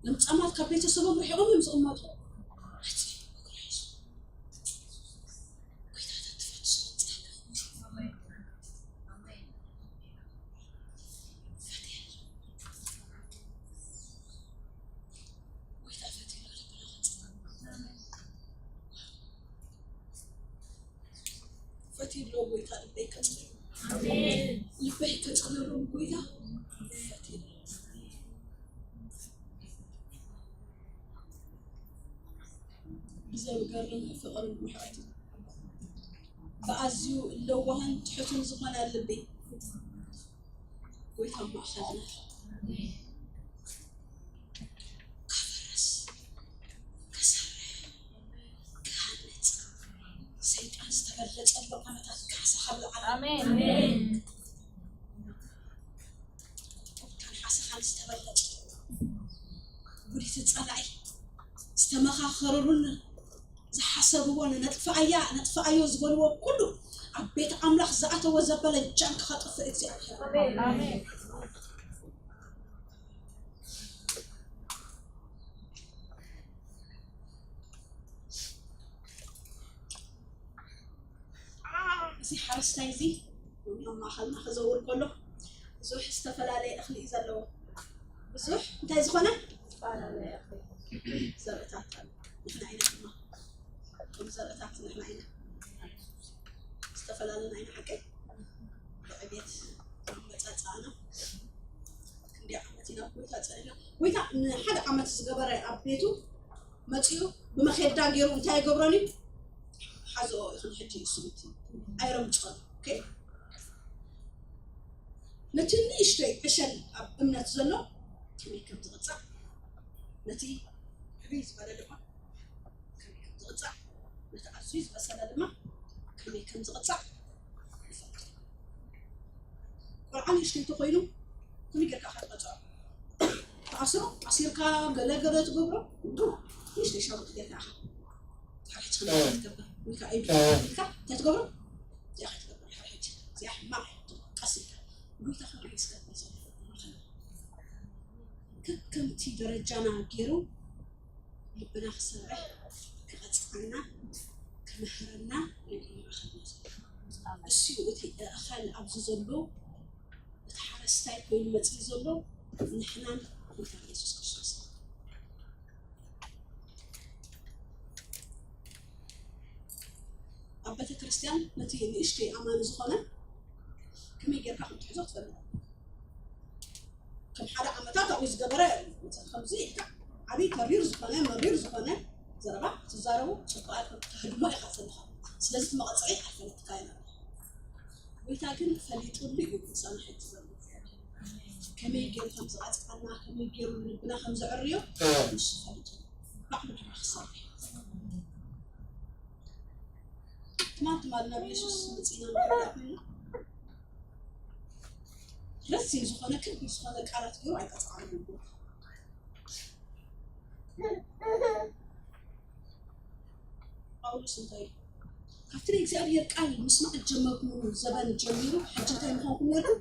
ለምጻማት ካብ ቤተሰቦም ርሒቖም እዮም ዝቕመጡ። መጺኡ እግሩ ሒዙ። ጎይታ ተትፈቱ ስለ ዝጸልኹ። ጎይታ ፈትዩ ልብና ከጽልል። ፈትዩ ኣሎ ጎይታ ልበይ ከጽልል። ኣሜን። ልበይ ከጽልል ጎይታ ፈትዩ ኣሎ። ብዘገርም ፍቕርን ምሕረትን ብኣዝዩ ለዋህን ትሑትን ዝኾነ ልቢ ጎይታ ኣብ ማእኸልና ከፍርስ፣ ክሰርሕ፣ ክሃንጽ፣ ሰይጣን ዝተበለጸሉ ዓመታት ካሕሳ ካብ ለዓል። ኣሜን። ካብ ሓሰኻን ዝተበለጸ ጉዲት ጸላኢ ዝተመኻኸሩሉን ዝሓሰብዎ ነጥፍኣያ ነጥፍኣዮ ዝበልዎ ኩሉ ኣብ ቤት ኣምላኽ ዝኣተወ ዘበለ ጃንክ ከጥፍእ እግዚኣብሔር። ኣሜን። እዚ ሓረስታይ እዚ ኣብ ማእኸልና ክዘውር ከሎ ብዙሕ ዝተፈላለየ እኽሊ እዩ ዘለዎ። ብዙሕ እንታይ ዝኾነ ዘርእታት ኣሎ። ንሕና ኢና ድማ እቶም ዘርእታት ንሕና ኢና። ዝተፈላለና ኢና ሓቀይ ብዕቤት ኣመጻጽኣና ክንደይ ዓመት ኢና ጎይታ ጸኒሕና። ጎይታ ንሓደ ዓመት ዝገበረ ኣብ ቤቱ መጺኡ ብመኼዳ ገይሩ እንታይ ይገብረን እዩ? ሓዝኦ ይኹን ሕጂ እዩ ስምቲ ኣይረምጽኦን። ኦኬ? ነቲ ንእሽተይ ዕሸል ኣብ እምነት ዘሎ ከመይ ከም ዝቕጻዕ፣ ነቲ ዕብይ ዝበለ ድማ ከመይ ከም ዝቕጻዕ፣ ነቲ ኣዝዩ ዝበሰለ ድማ ከመይ ከም ዝቕጻዕ ይፈልጥ። ቆልዓ ንእሽተይ እንተኾይኑ ከመይ ጌርካ ኢኻ ትቐጽዖ? ትኣስሮ፣ ኣሲርካ ገለ ገለ ትገብሮ፣ ንእሽተይ ሻውጥ ጌርካ ኢኻ። ድሕሪ ሕጂ ከመይ ኢኻ ትገብር? ኢልካ ኢልካ እንታይ ትገብሮ? እዚኣ ከይትገብር ድሕሪ ሕጂ። እዚኣ ሕማቕ እያ። ቀስ ኢልካ። ጎይታ ከመይ ስለ ዘሎ ከከምቲ ደረጃና ገይሩ ልብና ክሰርሕ፣ ክቐጽዓና፣ ክምህረና እዩ ማእኸልና ዘሎ። እሱ እዩ እቲ እኸል ኣብዚ ዘሎ፣ እቲ ሓረስታይ ኮይኑ መጺኡ ዘሎ ንሕናን ጎይታ የሱስ ክርስቶስ። ኣብ ቤተ ክርስቲያን ነቲ ንእሽተይ ኣማኒ ዝኾነ ከመይ ጌርካ ከም ትሕዞ ትፈልጥ። ከም ሓደ ዓመታት ኣብኡ ዝገበረ ከምዚ ኢልካ ዓብዪ ተሪር ዝኾነ መሪር ዝኾነ ዘረባ ትዛረቡ ጽቡቕ ኣይኮን፣ ተህድሞ ኢኻ ዘለኻ። ስለዚ እቲ መቐጸዒ ኣይፈለጥካዮን ኣለኻ። ጎይታ ግን ፈሊጡሉ እዩ ምሳና ሕጂ ዘሎ። ከመይ ገይሩ ከም ዝቐጽዓና፣ ከመይ ገይሩ ልብና ከም ዘዕርዮ ንሱ ፈሊጡ። ባዕሉ ድማ ክሰርሕ እዩ። ትማል ትማል ናብ የሱስ መጺእና ንረዳእ ኮይና ረዚን ዝኾነ ከቢድ ዝኾነ ቃላት ገይሩ ኣይቀጽዓሉን እዩ። ጳውሎስ እንታይ ኢሉ? ካብቲ ናይ እግዚኣብሔር ቃል ምስማዕ ዝጀመርኩምሉ ዘበን ጀሚሩ ሕጂ እንታይ ምዃንኩም ነርኩም?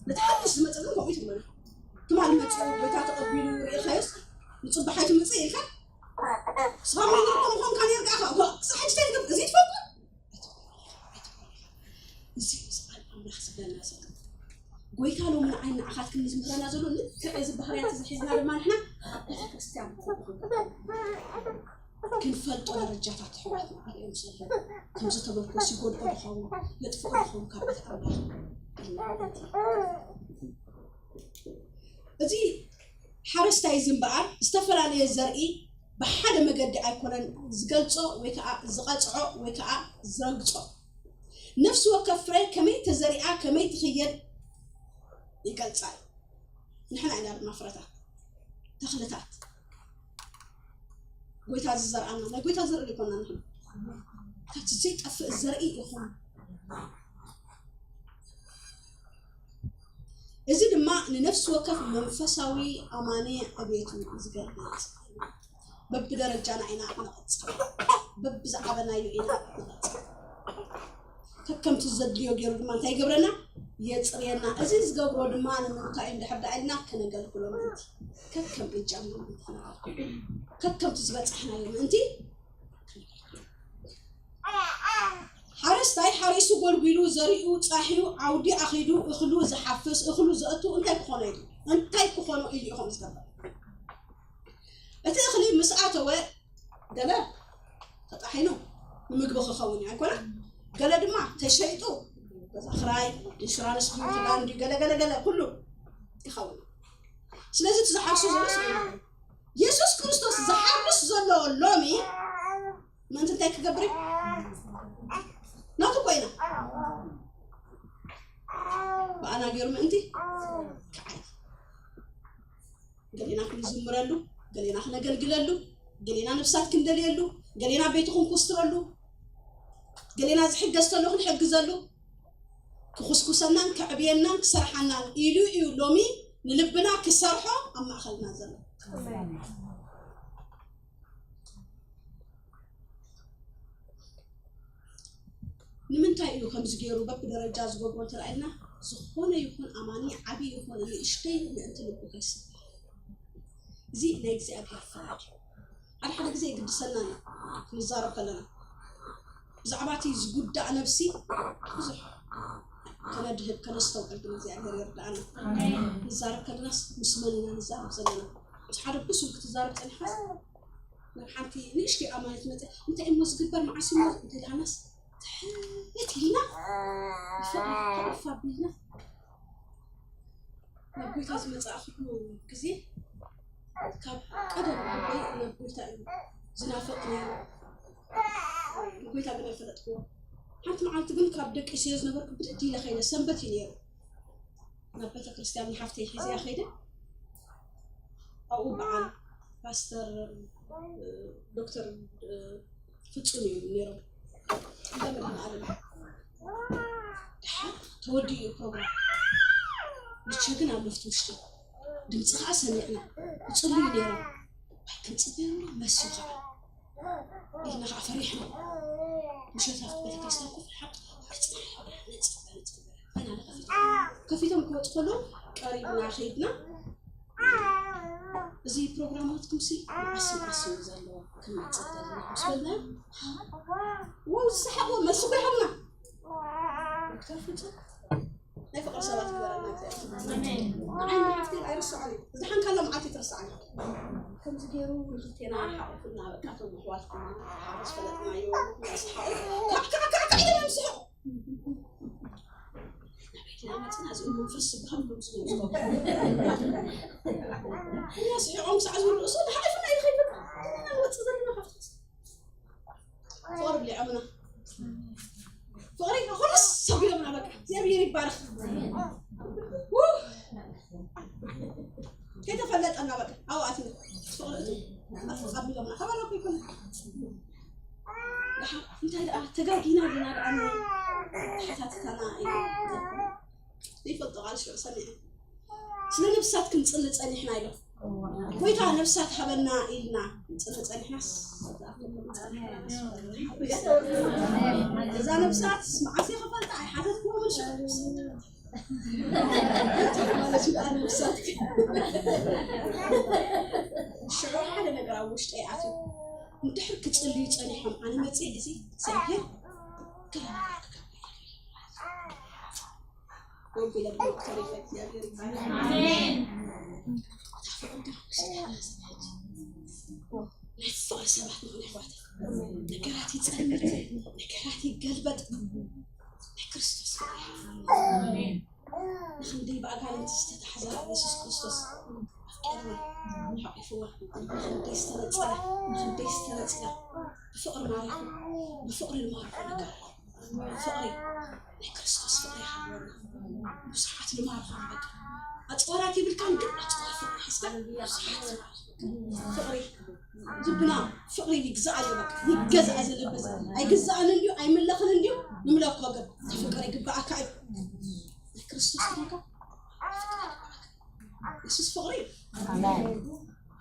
ነቲ ሓድሽ ዝመጸ ግን ከምኡ እዩ ትብለና። ትማሊ መጺኡ ጎይታ ተቐቢሉ ርኢኻዮስ ንጽባሕ ኣይትምጽእ ኢልካ ንስኻ መን ነርካ ምዃንካ ነርካ ኢኻ። ዋ፣ ክሳብ ሕጂ እንታይ ትገብር? እዚ ትፈልጡ? እዚ እዩ ቃል ኣምላኽ ዝብለና ዘሎ። ጎይታ ሎሚ ንዓይ ንዓኻትክን ዝምህረና ዘሎ ልክዕ እዚ ባህርያት እዚ ሒዝና ድማ ንሕና ቤተ ክርስቲያን ክንፈልጦ ደረጃታት ኣሕዋትና ክርእዮም ዘሎ። ከምዚ ተመርኮስ ይጎድኦ ድኸውን፣ የጥፍኦ ድኸውን ካብ ቤት ኣምላኽ ኢልና ማለት እዩ። እዚ ሓረስታይ እዚ እምበኣር ዝተፈላለየ ዘርኢ ብሓደ መገዲ ኣይኮነን ዝገልጾ ወይ ከዓ ዝቐጽዖ ወይ ከዓ ዝረግጾ። ነፍሲ ወከፍ ፍረ ከመይ ተዘሪኣ ከመይ ትኽየድ ይገልጻ እዩ። ንሕና ኢና ድማ ፍረታት፣ ተኽልታት። ጎይታ ዝዘርኣና፣ ናይ ጎይታ ዘርኢ ይኮና ንሕና። ካብቲ ዘይጠፍእ ዘርኢ ይኹን። እዚ ድማ ንነፍሲ ወከፍ መንፈሳዊ ኣማኒ ዕብየቱ ዝገልጽ። በብደረጃና ኢና ንቐጽል፣ በብዝዓበናዮ ኢና ንቐጽል። ከከምቲ ዘድልዮ ገይሩ ድማ እንታይ ይገብረና? የጽርየና። እዚ ዝገብሮ ድማ ንምንታይ እዩ? እንድሕር ደኣ ኢልና ከነገልግሎ ምእንቲ፣ ከከም እጃምና ምእንቲ፣ ከከምቲ ዝበጻሕናዮ ምእንቲ። ሓረስታይ ሓሪሱ ጎልጒሉ ዘሪኡ ጻሕዩ ዓውዲ ኣኺዱ እኽሉ ዝሓፍስ እኽሉ ዘእቱ እንታይ ክኾኖ እዩ? እንታይ ክኾኖ እዩ ኢኹም ዝገብር? እቲ እኽሊ ምስ ኣተወ ገለ ተጣሒኑ ንምግቢ ክኸውን እዩ ኣይኮነ፣ ገለ ድማ ተሸይጡ ገዛ ክራይ፣ ኢንሹራንስ ድዩ፣ ክዳን ድዩ፣ ገለ ገለ ገለ ኩሉ ይኸውን። ስለዚ እቲ ዝሓርሶ ዘሎ ስለ የሱስ ክርስቶስ ዝሓርስ ዘሎ ሎሚ ምእንቲ እንታይ ክገብር እዩ? ናቱ ኮይና ብኣና ገይሩ ምእንቲ ክዓይ ገሌና ክንዝምረሉ፣ ገሌና ክነገልግለሉ፣ ገሌና ነብሳት ክንደልየሉ፣ ገሌና ቤቱ ክንኩስትረሉ፣ ገሌና ዝሕገዝ ተሎ ክንሕግዘሉ፣ ክኹስኩሰናን ከዕብየናን ክሰርሓናን ኢሉ እዩ ሎሚ ንልብና ክሰርሖ ኣብ ማእኸልና ዘሎ። ንምንታይ እዩ ከምዚ ገይሩ በብደረጃ ዝገብሮ እንተረኣየና፣ ዝኾነ ይኹን ኣማኒ ዓብዪ ይኹን ንእሽተይ ምእንቲ ልቡ ከይስበር። እዚ ናይ እግዚኣብሔር ፍቓድ እዩ። ሓደ ሓደ ግዜ ይግድሰና እዩ ክንዛረብ ከለና። ብዛዕባ እቲ ዝጉዳእ ነብሲ ብዙሕ ከነድህብ ከነስተውዕል ግን እግዚኣብሔር ይርዳእና። ንዛረብ ከለናስ ምስ መን ኢና ንዛረብ ዘለና? ምስ ሓደ ብሱል ክትዛረብ ጸኒሕካስ ናብ ሓንቲ ንእሽተይ ኣማኒ ትመጽእ፣ እንታይ እሞ ዝግበር መዓስ እሞ እንተ ኢልካናስ ትሕት ኢልና ብፍቕሪ ሕቕፍ ኣቢልና ናብ ጎይታ ዝመጻእኩሉ ግዜ ካብ ቀደም ልበይ ናብ ጎይታ እዩ ዝናፍቕ ነይሩ። ጎይታ ግን ኣይፈለጥክዎ። ሓንቲ መዓልቲ ግን ካብ ደቂሰዮ ዝነበርኩ ብድድ ኢለ ከይደ፣ ሰንበት እዩ ነይሩ። ናብ ቤተ ክርስቲያን ንሓፍተይ ሒዘያ ከይደ። ኣብኡ በዓል ፓስተር ዶክተር ፍጹም እዩ ነይሮም። እንዳ መድሃን ዓለም ድሓር ተወዲኡ እዩ ፕሮግራም። ንቸ ግን ኣሎ ኣብቲ ውሽጢ ድምፂ ከዓ ሰሚዕና ይፅልዩ ነይሮም። ክንፅበ መሲ ከዓ ኢልና ከዓ ፈሪሕና ምሸት ኣብቲ ቤተክርስትያን ኮፍ ሓቅ ንፅበ ንፅበ ገና ንኸፊት ከፊቶም ክወፁ ከለዉ ቀሪብና ከይድና እዚ ፕሮግራማትኩም ሲ ዓስብ ዓስብ እዩ ዘለዎ ክንመፅእ ዘለና ምስ በልና ወው ዝሰሓቅዎ መልሲ ኮይሆምና ዶክተር ፍፁም ናይ ፍቕሪ ሰባት ግበረና እግዚኣብሔር። ንዓይ መሓፍቲ ኣይርስዖን እዩ። ዝደሓንካላ መዓልቲ ትርስዓኒ። ከምዚ ገይሩ ንክልቴና ሓቑፉና በቃ እቶም ኣሕዋትኩም ሓጎስ ፈለጥናዮ። ስሓቑ ካዕ ካዕ ካዕ ካዕ ኢሎም እዮም ዝስሕቑ። ናበይ ዲና መፅና እዚኦም መንፈስ ዝበሃሉ እዮም ዝገብሩ። እኛ ስሒቖም ክሳዕ ዝውልእሱ ተሓቂፉና እዩ ዝኸይድ በቃ። ኢና ንወፅእ ዘለና ካብቲ ፍቕሪ ብሊዖምና ፍቕሪ ኩሉ ሰብ ኢሎምና በቃ እግዚኣብሔር ይባረክ። ከይተፈለጠና በቃ ኣብኡ ኣትና ፍቕሪ እቲ ኣቢሎምና ተባረኩ ይኮነ። እንታይ ደኣ ተጋጊና ዲና ደኣ ተሓታትታና እዩ ዘይፈልጦ ቃል ሽዑ ሰሚዐ። ስለ ነብሳት ክንጽሊ ጸኒሕና ኢሎም። ጎይታ ነብሳት ሃበና ኢልና ክንጽሊ ጸኒሕናስ እዛ ነብሳት መዓስ እየ ክፈልጣ ኣይሓተትክዎምን ሽዑ ማለት እዩ። ነብሳት ሽዑ ሓደ ነገር ኣብ ውሽጠይ ኣትዩ። እንድሕር ክጽልዩ ጸኒሖም ኣነ መጽየ እዚ እግዚኣብሔር ወንጌል ኣድማጭ ተሪፈ እግዚኣብሔር ይባረክ። ኣሜን። ናይ ፍቕሪ ሰባት ንኹን ኣሕዋት። ነገራት ይጸልምት፣ ነገራት ይገልበጥ። ናይ ክርስቶስ ፍቕሪ። ኣሜን። ንኽንደይ ብኣጋንንቲ ዝተታሕዘ ኢየሱስ ክርስቶስ ኣፍቂርና ሓቂፍዋ። ንኽንደይ ዝተነጸረ፣ ንኽንደይ ዝተነጸረ ብፍቕሪ ማሪኹ፣ ብፍቕሪ ንማርኾ ነገር። ፍቕሪ ናይ ክርስቶስ ፍቕሪ ይሃብወና። ብዙሓት ንማርኾም በቃ። ኣጽዋራት ይብልካን ግን ኣጽዋር ፍቕሪ ሒዝካ ብዙሓት ንማርኾም። ፍቕሪ ልብና ፍቕሪ ይግዛእ ኣሎ በቃ። ይገዛእ እዚ ልቢ እዚ። ኣይግዛእን እንድዩ፣ ኣይምለኽን እንድዩ፣ ንምለኮ ግን። ፍቕሪ ይግባኣካ እዩ። ናይ ክርስቶስ ፍቕሪ የሱስ ፍቕሪ እዩ። ኣሜን።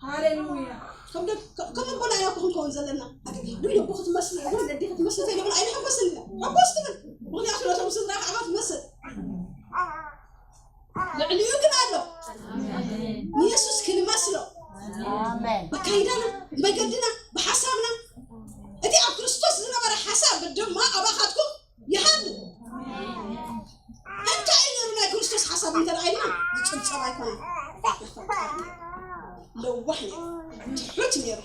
ሃሌሉያ። ከም ደግ-፣ ከ-፣ ከም ኣቦና ኢና እኮ ክንከውን ዘለና። ኣገ-፣ ግን ኣቦ ክትመስል፣ ግን ኣዴ ክትመስል ተይኮነ ኣይንሕጎስን ኢና። ሕጎስ ትብል። ምኽንያቱ ነቶም ስድራ ከዓ ትመስል። ልዕሊኡ ግን ኣሎ። ንየሱስ ክንመስሎ። ኣሜን። ብኣካይዳና፣ ብመገድና፣ ብሓሳብና። እቲ ኣብ ክርስቶስ ዝነበረ ሓሳብ ድማ ኣባኻትኩም ይሃሉ። እንታይ እዩ ነይሩ ናይ ክርስቶስ ሓሳብ እንተ ደኣ ኢልና፣ ዝጽብጸብ ኣይኮነን። ለዋህ ነይሩ። ትሑት ነይሩ።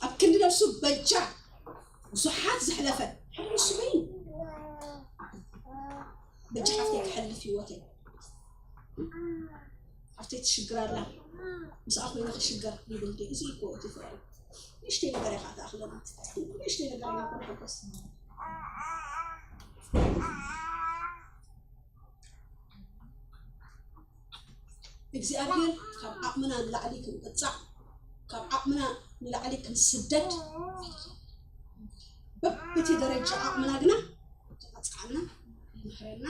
ኣብ ክንዲ ነብሱ በጃ ብዙሓት ዘሕለፈ ሓደ ንሱ በይኑ። በጃ ሓፍተይ ክሓልፍ ህይወተይ። ሓፍተይ ትሽግር ኣላ። ምስኣ ኮይነ ክሽገር ይብል ድዩ? እዚ እኮ እቲ ፍቕሪ። ንእሽተይ ነገር እያ ከዓ ትኣኽለና። ንእሽተይ ነገር ኢና እኮ ንሕጎስ። እግዚኣብሔር ካብ ዓቕምና ንላዕሊ ክንቅጻዕ፣ ካብ ዓቕምና ንላዕሊ ክንስደድ፣ በብቲ ደረጃ ዓቕምና ግና ይቐጽዓና፣ ይምሕረና፣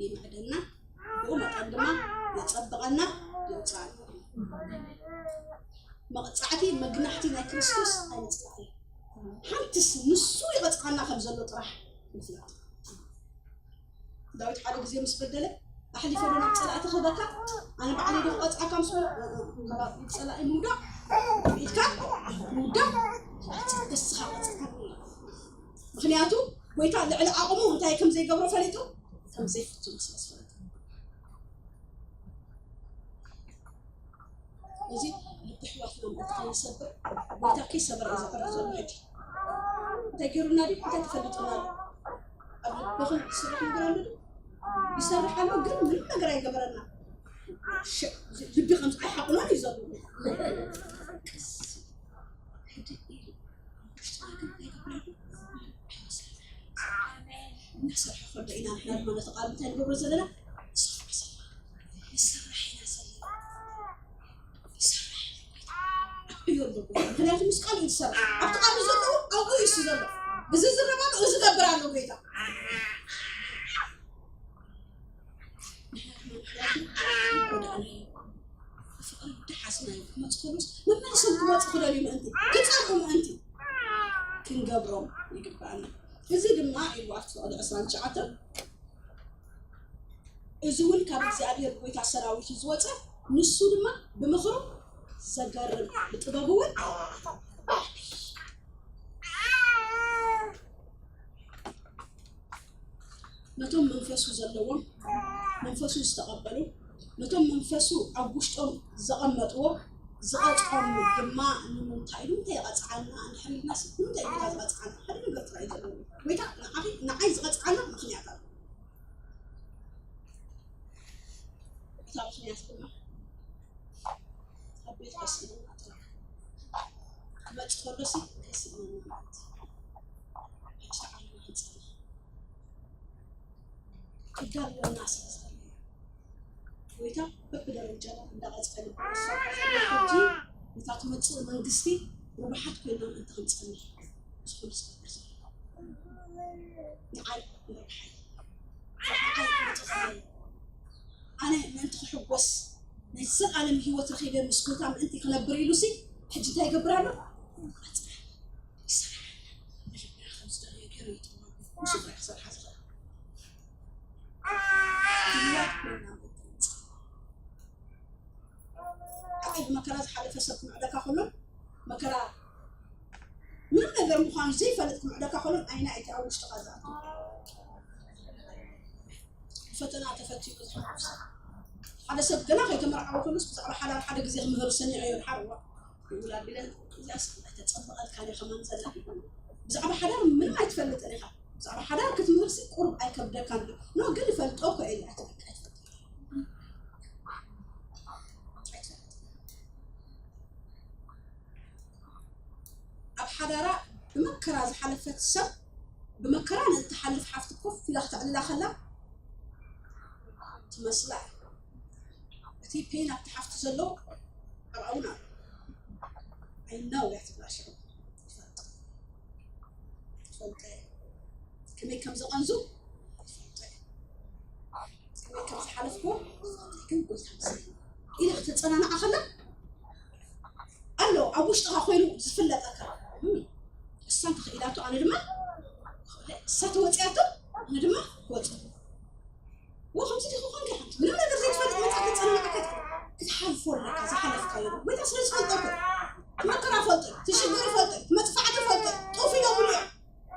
ይምዕደና፣ ብኡ መጠን ድማ የጸብቐና፣ የውጽኣና። መቕጻዕቲ መግናሕቲ ናይ ክርስቶስ ኣይንጽላእ። ሓንትስ ንሱ ይቐጽዓና ከም ዘሎ ጥራሕ ንፍለጥ። ዳዊት ሓደ ግዜ ምስ በደለ፣ ኣሕሊፈ ዶ ናብ ጸላእቲ ክህበካ? ኣነ ባዕለይ ዶ ክቐጽዓካ? ምስ በለ፣ እ፣ እ፣ ካብ ጸላኢ ምውዳቕ ኢልካ ምውዳቕ፣ ንስኻ ቀጽዓኒ። ምኽንያቱ፣ ጎይታ ልዕሊ ዓቕሙ እንታይ ከም ዘይገብሮ ፈሊጡ፣ ከም ዘይፍትኖ ስለ ዝፈለጠ። እዚ ልቢ ኣሕዋትና ምእንቲ ከይሰብር፣ ጎይታ ከይሰበረ እዩ ዘዕርፍ ዘሎ ሕጂ። እንታይ ገይሩና ድዩ? እንታይ ተፈሊጡና ኣሎ? ኣብ ልብኹም ዝሰርሕ ነገር ኣሎ ድዩ? ይሰርሕ ኣሎ፣ ግን ምንም ነገር ኣይገበረና። ሸ-፣ ልቢ ከምዚ ኣይሓቑኖን እዩ ዘሎ። ሕጂ እዩ። እናሰርሐ ከሎ ኢና ንሕና ድማ ነቲ ቃል እንታይ ንገብሮ ዘለና? ንሰርሕ ኢና ዘለና። ይሰርሕ ኣሎ። ምኽንያቱ ምስ ቃል እዩ ዝሰርሕ። ኣብቲ ቃል ዘለዎ ኣብኡ እዩ እሱ ዘሎ። እዚ ዝረባ እዚ ገብር ኣሎ ጎይታ። ብፍቕሪ እንዳሓስናዮ ክመፁ ከለውስ መመሊሶም ክመፁ ክደልዩ ምእንቲ፣ ክፀምኡ ምእንቲ ክንገብሮም ይግባኣና። እዚ ድማ ኢሉ ኣብቲ ፍቕዲ ዕስራን ትሽዓተን፣ እዚ እውን ካብ እግዚኣብሔር ጎይታ ሰራዊት እዩ ዝወፀ፣ ንሱ ድማ ብምኽሩ ዘገርም ብጥበቡ እውን ነቶም መንፈሱ ዘለዎም፣ መንፈሱ ዝተቐበሉ፣ ነቶም መንፈሱ ኣብ ውሽጦም ዘቐመጥዎ ዝቐጽዖም ድማ ንምንታይ ኢሉ እንታይ ይቐጽዓና? እንድሕር ኢልናስ ንምንታይ እዩ ጎይታ ዝቐጽዓና? ሓደ ነገር ጥራይ እዩ ዘለዎ። ጎይታ ንዓኺ ንዓይ ዝቐጽዓና ምኽንያት ኣሎ። እታ ምኽንያት ድማ ኣብ ቤት ከስእነና ጥራሕ። ክመጽእ ከሎሲ ከስእነና ማለት እዩ። ሕጂ ተዓሊምና ክንጸንሕ ክዳለወና ስለ ዝደለየ፣ ጎይታ በብደረጃና እንዳቐጸዐ ንብሎ ዝሰርሖ ዘሎ ሕጂ ነታ ትመጽእ መንግስቲ ርቡሓት ኮይንና ምእንቲ ክንጸንሕ እዩ። እዚ ኩሉ ዝገብር ዘሎ ንዓይ ንረብሓይ፣ ንዓይ ንጥቕመይ፣ ኣነ ምእንቲ ክሕጎስ ናይ ዘልኣለም ህይወት ረኺበ ምስ ጎይታ ምእንቲ ክነብር ኢሉሲ ሕጂ እንታይ ይገብር ኣሎ? ብመከራ ዝሓለፈ ሰብ ክምዕደካ ከሎን መከራ ምንም ነገር ምዃኑ ዘይፈልጥ ክምዕደካ ከሎን ኣይና እቲ ኣብ ውሽጥኻ ዝኣቱ ፈተና ተፈቲኑ ዝሓልፍ ሰብ። ሓደ ሰብ ገና ከይተመርዓወ ከሎስ ብዛዕባ ሓዳር ሓደ ግዜ ክምህር ሰሚዐዮ ድሓር እዋ ይውላድ ኢለን እዚኣስ ኣይተጸበቐልካን እየ ከማን ዘላ ብዛዕባ ሓዳር ምንም ኣይትፈልጥን ኢኻ። ብዛዕባ ሓዳር ክትምህርሲ ቁሩብ ኣይከብደካን ዶ ኖ ግን እፈልጦ እኮ እየ ኣይትፈልጥን። ኣብ ሓዳራ ብመከራ ዝሓለፈት ሰብ ብመከራ ንእትሓልፍ ሓፍቲ ኮፍ ኢላ ክተዕልላ ከላ ትመስላ እያ። እቲ ፔን ኣብቲ ሓፍቲ ዘሎ ኣብኣ እውን ኣሎ። ኣይናው እያ ትብላ ሽዑ። ይፈልጦ ይፈልጦ እየ። ከመይ ከም ዝቐንዙ ይፈልጦ እየ። ከመይ ከም ዝሓለፍኩ ግን ጎይታ ምስለ ኢላ ክተጸናንዓ ከላ ኣሎ ኣብ ውሽጥኻ ኮይኑ ዝፍለጠካ እሳ እንተኽኢላቶ ኣነ ድማ እሳ ተወፂኣቶ ኣነ ድማ ክወፅ ዎ ከምዚ ዲኹ ኮንካ ሓንቲ ምንም ነገር ዘይትፈልጥ መፃ ክፀናንዓካ ክትሓልፎ ኣለካ ዝሓለፍካዮ ጎይታ ስለ ዝፈልጠ ትመከራ ፈልጠ ትሽግር ፈልጠ መፅፋዕቲ ፈልጠ ጠፊ ዶ ብልዮ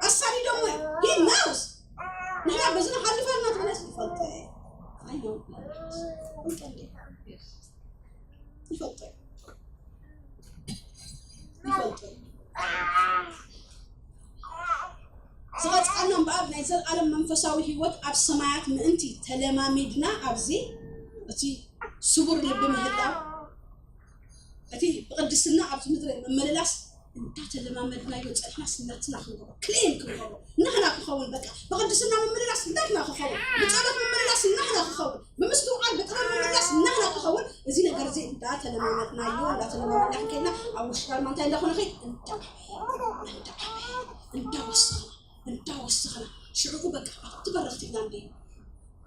ኣሳዲዶሞ ሂ ናውስ ንሕና በዚ ንሓልፍ ኣለና ትብለስ ይፈልጠ ኣይፈልጠ ይፈልጠ ይፈልጠ ዝቐጽዓና እምበኣር ናይ ዘለኣለም መንፈሳዊ ህይወት ኣብ ሰማያት ምእንቲ ተለማሚድና ኣብዚ እቲ ስቡር ልቢ ምህላው እቲ ብቕድስና ኣብዚ ምድሪ ምምልላስ እንዳተለማመድናዮ ጸኒሕና ስናትና ክንገብሮ ክሌም ክንገብሮ ናህና ክኸውን በቃ ብቕድስና ምምልላስ ናትና ክኸውን ብጸሎት ምምልላስ ናህና ክኸውን ብምስትውዓል ብጥበብ ምምልላስ ናህና ክኸውን እዚ ነገር እዚ እንዳተለማመድናዮ እንዳተለማመድና ክንከይድና ኣብ ውሽጥና ድማ እንታይ እንዳኾነ ኸይድ እንዳዓበየ እንዳዓበየ እንዳወሰኸና እንዳወሰኸና ሽዑ በቃ ኣብቲ በረኽቲ ኢና እንደ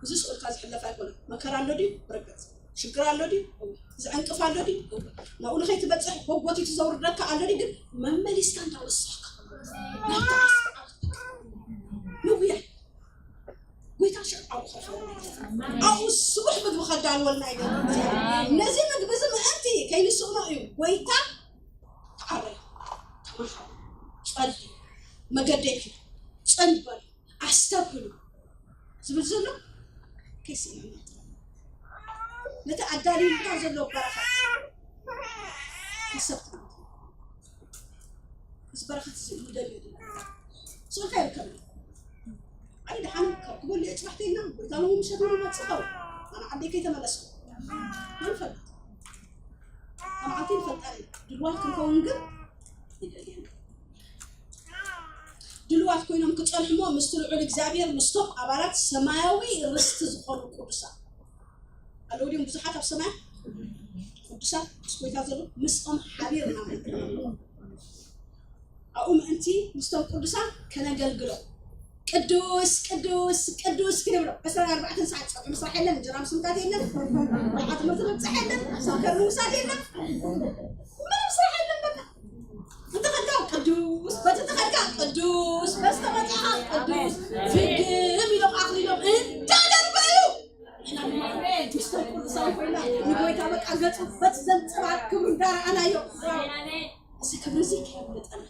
እዚ ስእልካ ዝሕለፍ ኣይኮነ መከራ ኣሎ ድዩ ርግፅ ሽግር ኣሎ ድዩ ዝዕንቅፍ ኣሎ ድዩ ናብኡ ንኸይትበፅሕ ጎጎቲቱ ዘውርደካ ኣሎ ድዩ ግን መመሊስካ እንዳወሰኽካ ናብታ ኣስተዓርካ ንጉያ ጎይታ ሽዑ ኣብኡ ከፈሉ ኣብኡ ስቡሕ ምግቢ ከዳልወልና ይደሊ ነዚ ምግቢ እዚ ምእንቲ ከይንስእኖ እዩ ጎይታ ተዓረዩ ተማሃሩ ጸልዩ መገደይ ኪዱ ጽን በሉ ኣስተብህሉ ዝብል ዘሎ ከይስእነና ነቲ ኣዳልዩልካ ዘሎ በረኸት ከሰብት እዚ በረኸት እዚ ንደልዮ ስልካ ይርከብ ኣይ ደሓን ካብ ክበልዮ ፅባሕተይና ጎይታ ሎሚ ምሸት ንመፅእ ኸውን ኣነ ዓደይ ከይተመለስኩ መን ፈልጥ መዓልቲ ንፈልጣ ድልዋት ክንከውን ግን ይደልየና ድልዋት ኮይኖም ክጸንሕሞ ምስቲ ልዑል እግዚኣብሔር ምስቶም ኣባላት ሰማያዊ ርስቲ ዝኾኑ ቅዱሳት ኣለዉ ድዮም ብዙሓት ኣብ ሰማያ ቅዱሳት ምስ ጎይታ ዘለዉ ምስኦም ሓቢርና ኣብኡ ምእንቲ ምስቶም ቅዱሳት ከነገልግሎም ቅዱስ ቅዱስ ቅዱስ ክንብሎ ዕስራን ኣርባዕተን ሰዓት ፀብሒ ምስራሕ የለን እንጀራ ምስምካት የለን ብዓ ትምህርቲ ምብፃሕ የለን ሳከር ምውሳድ የለን ምንም ስራሕ የለን በቃ እንተኸድካ ቅዱስ በቲ ተኸድካ ቅዱስ በስተመፅኻ ቅዱስ ፍግም ኢሎም ኣኽሊሎም እንዳደርበዩ ኢና ድማ ምስቶም ቅዱሳን ኮይና ንጎይታ በቃ ገፁ በቲ ዘንፀባርቅ ክብሩ እንዳረኣናዮ እዚ ክብሪ እዚ ከየምልጠና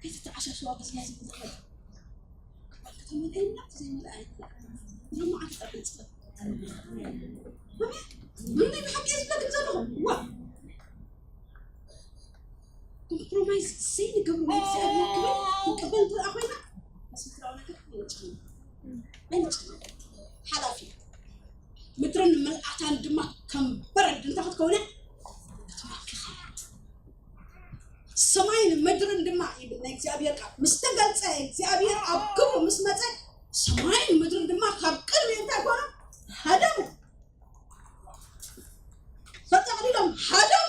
ከይተተዓሻሸዋ በዚ ናይ ዝብል ዝኸድ ክባል ከተመልአና ዘይመልኣ ኣይኮነ ሎማዓንቲ ጥራሕ ንፅበ ምንታይ ብሓቂ እየ ዝብለክን ዘለኹ ዋ ኮምፕሮማይዝ ዘይንገብሮ ናይ እግዚኣብሔር ክብር ክንቅበል እንተደኣ ኮይና መስምትራዊ ነገር ኣይንጭ ኣይንጭ ሓላፊ ምድርን መልኣታን ድማ ከም በረድ እንታይ ክትከውነ ክትመክኸ ሰማይን ምድርን ድማ ይብል ናይ እግዚኣብሔር ቃል ምስ ተገልጸ እግዚኣብሔር ኣብ ክብሩ ምስ መጸ ሰማይን ምድርን ድማ ካብ ቅድሚ እንታይ ኮነ ሃደሙ ተጠቕሊሎም ሃደሙ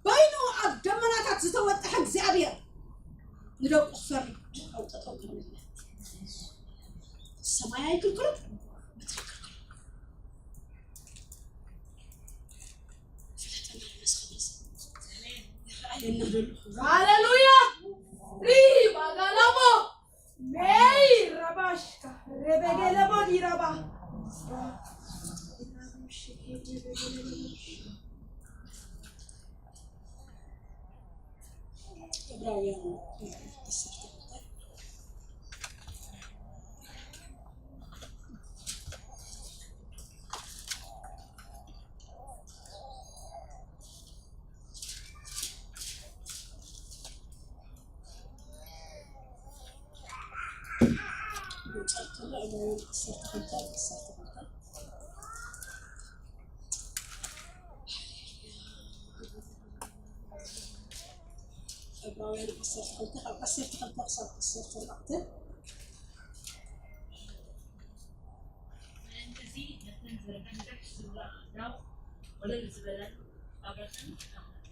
በይኑ ኣብ ደመናታት ዝተወጠሐ እግዚኣብሔር ንደቁ ክፈርድ ጠጠው ክብል ሰማይ ኣይክልክሎ ምድሪ ኣይክልክሎ ፍለጠና ንመስኽር ይረኣየና ዘሎ ሃሌሉያ ሪባጋላሞ ሜይ ረባሽካ ረበገለቦ ዲረባ ዕብራውያን ምዕራፍ ዓሰርተ ክልተ። መጻሕፍቲ ዕብራውያን ዓሰርተ ክልተ፣ ዓሰርተ ክልተ። ዕብራውያን ዓሰርተ ክልተ፣ ካብ ዓሰርተ ክልተ ክሳብ ዓሰርተ ኣርባዕተ። ምእንትዚ ነተን ዝርሕርሕ ዝብላ ኣእዳው ወለል ዝበለን ኣባኽን ተቐመጡ።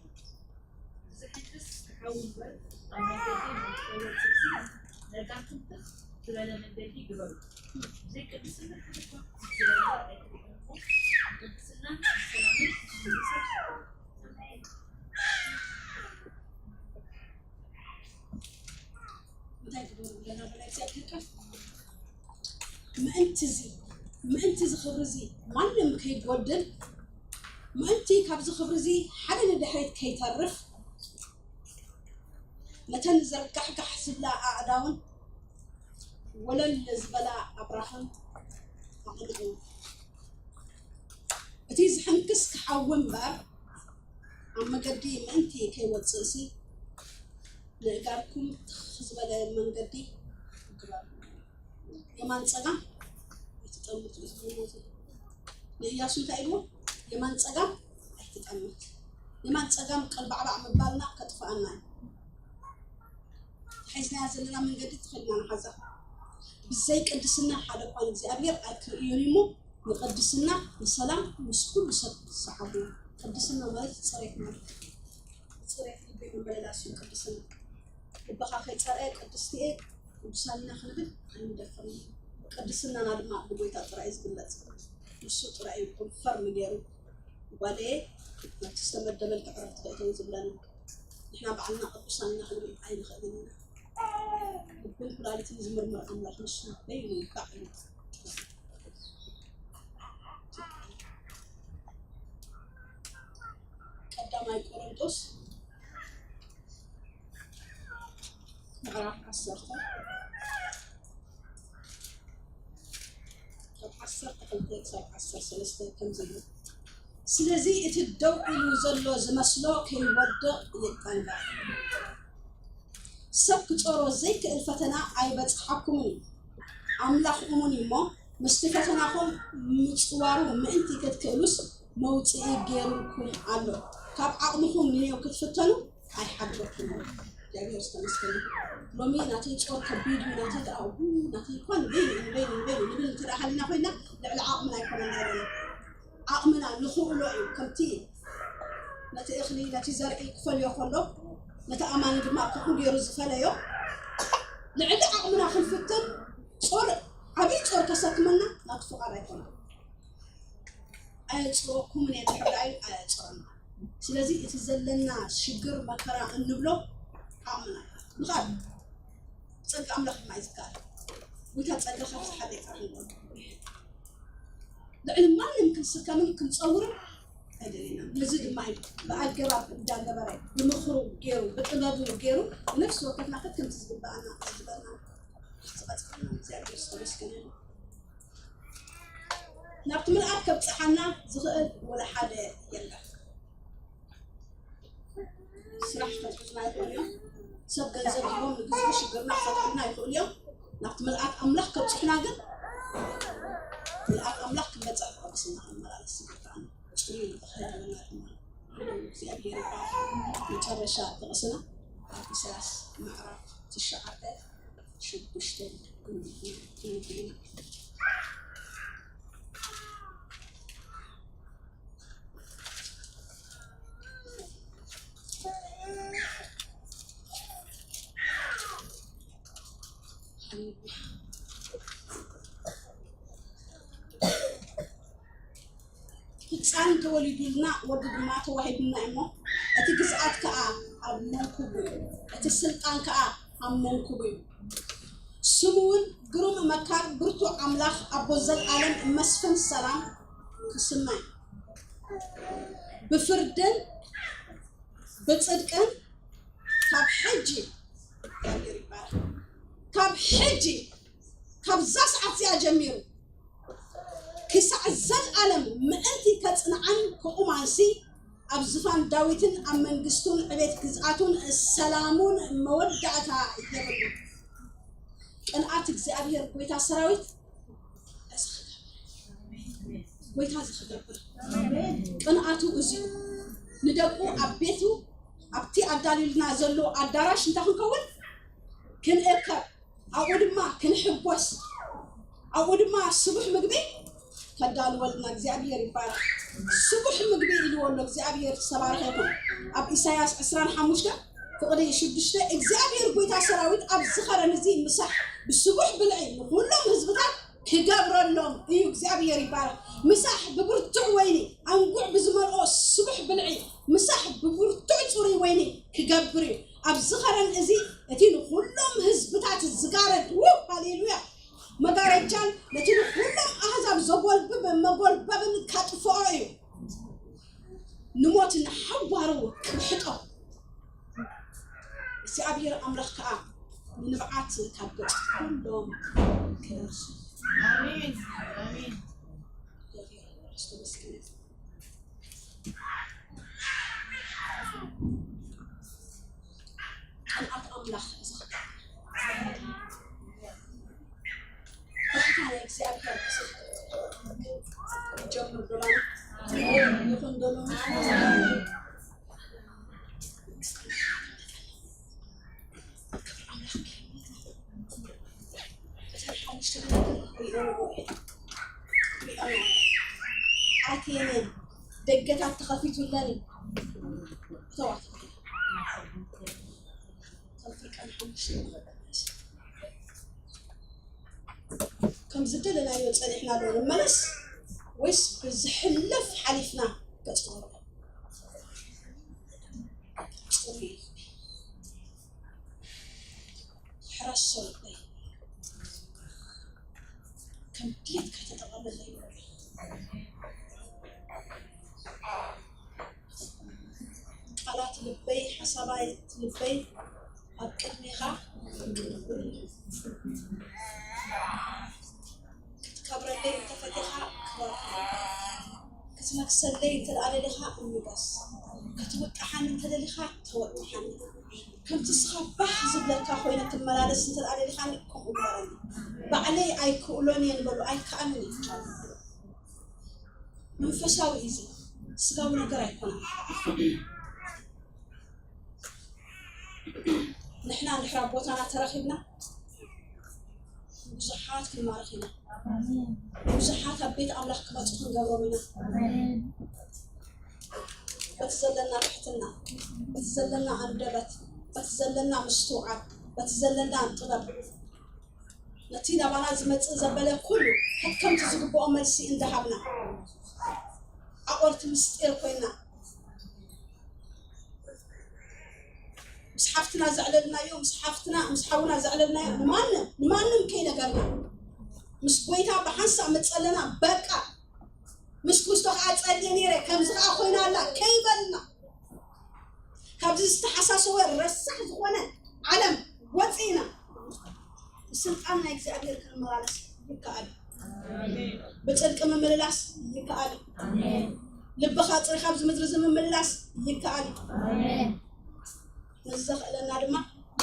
ዝሕንክስ ክሓዊ እምበር፣ ኣብ መንገዲ ንኽትወጽእ ነጋቱም ትኽ ዝበለ መንገዲ ግበሩ። ብዘይ ቅድስና ሓደ እኳ ክፍትነኩም ኣይትግበርኩም። ቅድስና ሰላምን እንታይ ትገብሩ ኣለና ብላይ እግዚኣብሔር ቃል? ምእንቲ እዚ፣ ምእንቲ እዚ ክብሪ እዚ ማንም ከይጎድል፣ ምእንቲ ካብዚ ክብሪ እዚ ሓደ ንድሕሪት ከይተርፍ፣ ነተን ዘርጋሕጋሕ ዝብላ ኣእዳውን ወለል ዝበላ ኣብራኽን ኣቕንዑ። እቲ ዝሕንክስ ክሓዊ እምበር፣ ኣብ መገዲ ምእንቲ ከይወጽእሲ፣ ንእጋርኩም ትኽ ዝበለ መንገዲ ግበሩ። የማን ጸጋም ኣይትጠምቱ እዩ ዝብለና ዘሎ። ንእያሱ እንታይ ኢልዎ? የማን ጸጋም ኣይትጠምት። የማን ጸጋም ቀልባዕባዕ ምባልና ከጥፍኣና እዩ። ሒዝናያ ዘለና መንገዲ ትኽእልና ንሓዛ። ብዘይ ቅድስና ሓደ እኳ ንእግዚኣብሔር ኣይክርእዮን እዩ እሞ፣ ንቅድስና ንሰላም ምስ ኩሉ ሰብ ሰዓቡ። ቅድስና ማለት ጽሬት ማለት እዩ። ጽሬት ልቢ ምምልላስ እዩ ቅድስና። ልብኻ ከይጸርየ ቅድስቲ እየ፣ ቅዱሳን ኢና ክንብል ኣይንደፍርን። ቅድስናና ድማ ብጎይታ ጥራይ እዩ ዝግለጽ። ንሱ ጥራይ እዩ ኮንፈርም ገይሩ፣ ጓለየ፣ ናብቲ ዝተመደበልኪ ዕረፍቲ ክእተዊ ዝብለና። ንሕና ባዕልና ቅዱሳን ኢና ክንብል ኣይንኽእልን ኢና። ልብን ኩላሊትን ዝምርምር ኣምላኽ ንሱ በይኑ እዩ ባዕሉ። ቀዳማይ ቆሮንቶስ ምዕራፍ ዓሰርተ፣ ካብ ዓሰርተ ክልተ ክሳብ ዓሰርተ ሰለስተ ከምዚ ኢሉ፣ ስለዚ እቲ ደው ኢሉ ዘሎ ዝመስሎ ከይወድቕ ይጠንቀቕ። ሰብ ክጾሮ ዘይክእል ፈተና ኣይበጽሓኩምን እዩ። ኣምላኽ እሙን እዩ እሞ፣ ምስቲ ፈተናኹም ምጽዋሩ ምእንቲ ክትክእሉስ መውጽኢ ገይሩልኩም ኣሎ። ካብ ዓቕምኹም ንኔው ክትፍተኑ ኣይሓድገኩምን። እግዚኣብሔር ዝተመስገነ ይኹን። ሎሚ ናተይ ጾር ከቢድ እዩ፣ ናተይ ደኣ፣ ኡ፣ ናተይ እኳ ንበይኑ እዩ፣ ንበይኑ፣ ንበይኑ ንብል እንተ ደኣ ሃሊና ኮይና፣ ልዕሊ ዓቕምና ኣይኮነን ዘለና። ዓቕምና ንኽእሎ እዩ። ከምቲ ነቲ እኽሊ፣ ነቲ ዘርኢ ክፈልዮ ከሎ፣ ነቲ ኣማኒ ድማ ከምኡ ገይሩ ዝፈለዮ፣ ልዕሊ ዓቕምና ክንፍትን፣ ጾር፣ ዓብዪ ጾር ከሰክመና ናቱ ፍቓድ ኣይኮነን። ኣየጽረኩምን እየ ድሕር ደኣ ኢሉ ኣየጽረና። ስለዚ እቲ ዘለና ሽግር መከራ እንብሎ ዓቕምና ምኻድ ብጸጋ ኣምላኽ ድማ እዩ ዝከኣል። ጎይታ ጸጋኻ ብዝሓለ ይጻሕልዎ። ልዕሊ ማንም ክንስከምን ክንጸውርን ኣይደለና። ነዚ ድማ እዩ ብኣገባብ እንዳገበረ ብምኽሩ ገይሩ ብጥበቡ ገይሩ ንነፍሲ ወከፍና ከከምቲ ዝግብኣና ዝግበርና ዝቐጸልና እግዚኣብሔር ዝተመስገነ ይኹን። ናብቲ ምልኣት ከብጽሓና ዝኽእል ወላ ሓደ የለን። ስራሕ ከትሕዙና ይኽእሉ እዮም። ሰብ ገንዘብ ሂቦም ንግዚኡ ሽግርና ክፈትሑልና ይኽእሉ እዮም። ናብቲ ምልኣት ኣምላኽ ከብጽሑና ግን ምልኣት ኣምላኽ ክንበጽሕ ብቅድስና ክንመላለስ ይግብኣና። ጽሩይ ንኽህልወና ድማ እግዚኣብሔር ይባርክ። መጨረሻ ጥቕስና ኣብ ኢሳያስ ምዕራፍ ትሽዓተ ሽዱሽተ ህፃን ተወሊዱልና፣ ወዲ ድማ ተዋሂቡና እሞ፣ እቲ ግዝኣት ከዓ ኣብ መንኩቡ እዩ፣ እቲ ስልጣን ከዓ ኣብ መንኩቡ እዩ። ስሙ እውን ግሩም መካር፣ ብርቱዕ ኣምላኽ፣ ኣቦ ዘልኣለም፣ መስፍን ሰላም ክስመ እዩ። ብፍርድን ብጽድቅን ካብ ሕጂ፣ እግዚኣብሔር ይባረክ፣ ካብ ሕጂ፣ ካብዛ ሰዓት እዚኣ ጀሚሩ ክሳዕ ዘልኣለም ምእንቲ ከጽንዓን ክቑማንሲ ኣብ ዝፋን ዳዊትን ኣብ መንግስቱን ዕቤት ግዝኣቱን ሰላሙን መወዳእታ የብሉ። ቅንኣት እግዚኣብሔር ጎይታ ሰራዊት እዚ ክገብር፣ ጎይታ እዚ ክገብር፣ ቅንኣቱ እዚ እዩ። ንደቁ ኣብ ቤቱ ኣብቲ ኣዳልዩልና ዘሎ ኣዳራሽ እንታይ ክንከውን ክንእከብ፣ ኣብኡ ድማ ክንሕጎስ፣ ኣብኡ ድማ ስቡሕ ምግቢ ከዳልወልና እግዚኣብሔር ይባረክ። ስቡሕ ምግቢ ኢልዎ ኣሎ እግዚኣብሔር ዝተባረኸ ይኹን። ኣብ ኢሳያስ ዕስራን ሓሙሽተ ፍቕዲ ሽዱሽተ እግዚኣብሔር ጎይታ ሰራዊት ኣብ ዝኸረን እዚ ምሳሕ ብስቡሕ ብልዒ ንኹሎም ህዝብታት ክገብረሎም እዩ። እግዚኣብሔር ይባረክ። ምሳሕ ብብርቱዕ ወይኒ ኣንጉዕ ብዝመልኦ ስቡሕ ብልዒ ምሳሕ ብብርቱዕ ጽሩይ ወይኒ ክገብር እዩ። ኣብ ዝኸረን እዚ እቲ ንኹሎም ህዝብታት ዝጋረድ ው ሃሌሉያ መጋረጃን ነቲ ንኹሎም ኣህዛብ ዘጎልብብ መጎልበብን ከጥፍኦ እዩ። ንሞት ንሓዋሩ ክምሕጦ እግዚኣብሔር ኣምላኽ ከኣ ንንብዓት ካብ ገጽ ኩሎም ክነሱ። ኣሜን፣ ኣሜን። ቅንኣት ኣምላኽ እዚ ክገብር። ባህታ ናይ እግዚኣብሔር እዚ ክገብር። ጀምር ዶላና። ይኹን ዶላና። ክብሪ ኣምላኽ። እተን ሓሙሽተ ነገር ሪኦምኦ እየ። ሪኦምኦ እየ። ኣትየን እየን። ደገታት ተኸፊቱለን እዩ። እተዋት። እተን ፍርቀን ሓሙሽተ ነገር። ከም ዝደለናዮ ጸኒሕና ዶ ንመለስ ወይስ ብዝሕለፍ ሓሊፍና ገጽ ክገብሮ? ጽሩይ ሕረሶ ልበይ ከም ድሌትካ ተጠቐመለይ። ቃላት ልበይ ሓሳባት ልበይ ኣብ ቅድሜኻ ክትከብረለይ እንተፈቲኻ ክበርኻ፣ ክትነግሰለይ እንተ ደኣ ደሊኻ ንገስ፣ ክትውጥሓኒ እንተ ደሊኻ ተወጥሓኒ። ከምቲ ንስኻ ባህ ዝብለካ ኮይነ ክመላለስ እንተ ደኣ ደሊኻኒ ከምኡ ግበረኒ። ባዕለይ ኣይክእሎን እየ ንበሉ ኣይከኣልን እዩ። መንፈሳዊ እዩ እዚ፣ ስጋዊ ነገር ኣይኮነን። ንሕና እንድሕር ኣብ ቦታና ተረኺብና ብዙሓት ክንማርኽ ኢና። ብዙሓት ኣብ ቤት ኣምላኽ ክመፁ ክንገብሮም ኢና። በቲ ዘለና ትሕትና፣ በቲ ዘለና ኣንደበት፣ በቲ ዘለና ምስትውዓል፣ በቲ ዘለና ጥበብ ነቲ ናባና ዝመጽእ ዘበለ ኩሉ ከከምቲ ዝግብኦ መልሲ እንዳሃብና ኣቆርቲ ምስጢር ኮይና ምስ ሓፍትና ዘዕለልናዮ ምስ ሓፍትና ምስ ሓውና ዘዕለልናዮ ንማንም ንማንም ከይነገርና ምስ ጎይታ ብሓንሳእ መጸለና በቃ ምስ ክርስቶ ከዓ ጸልየ ነይረ ከምዚ ከዓ ኮይና ኣላ ከይበልና ካብዚ ዝተሓሳሰወ ረሳሕ ዝኾነ ዓለም ወፂእና ብስልጣን ናይ እግዚኣብሔር ክንመላለስ ይከኣል። ብፅድቂ ምምልላስ ይከኣል። ልብኻ ፅሪኻ ኣብዚ ምድሪ እዚ ምምልላስ ይከኣል። ነዚ ዘኽእለና ድማ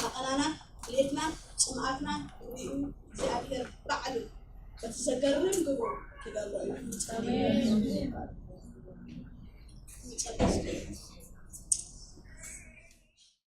መቐናናን ድሌትናን ፅምኣትናን ሪኡ እግዚኣብሔር ባዕሉ በቲ ዘገርም ግብሩ ክገብሮ እዩ።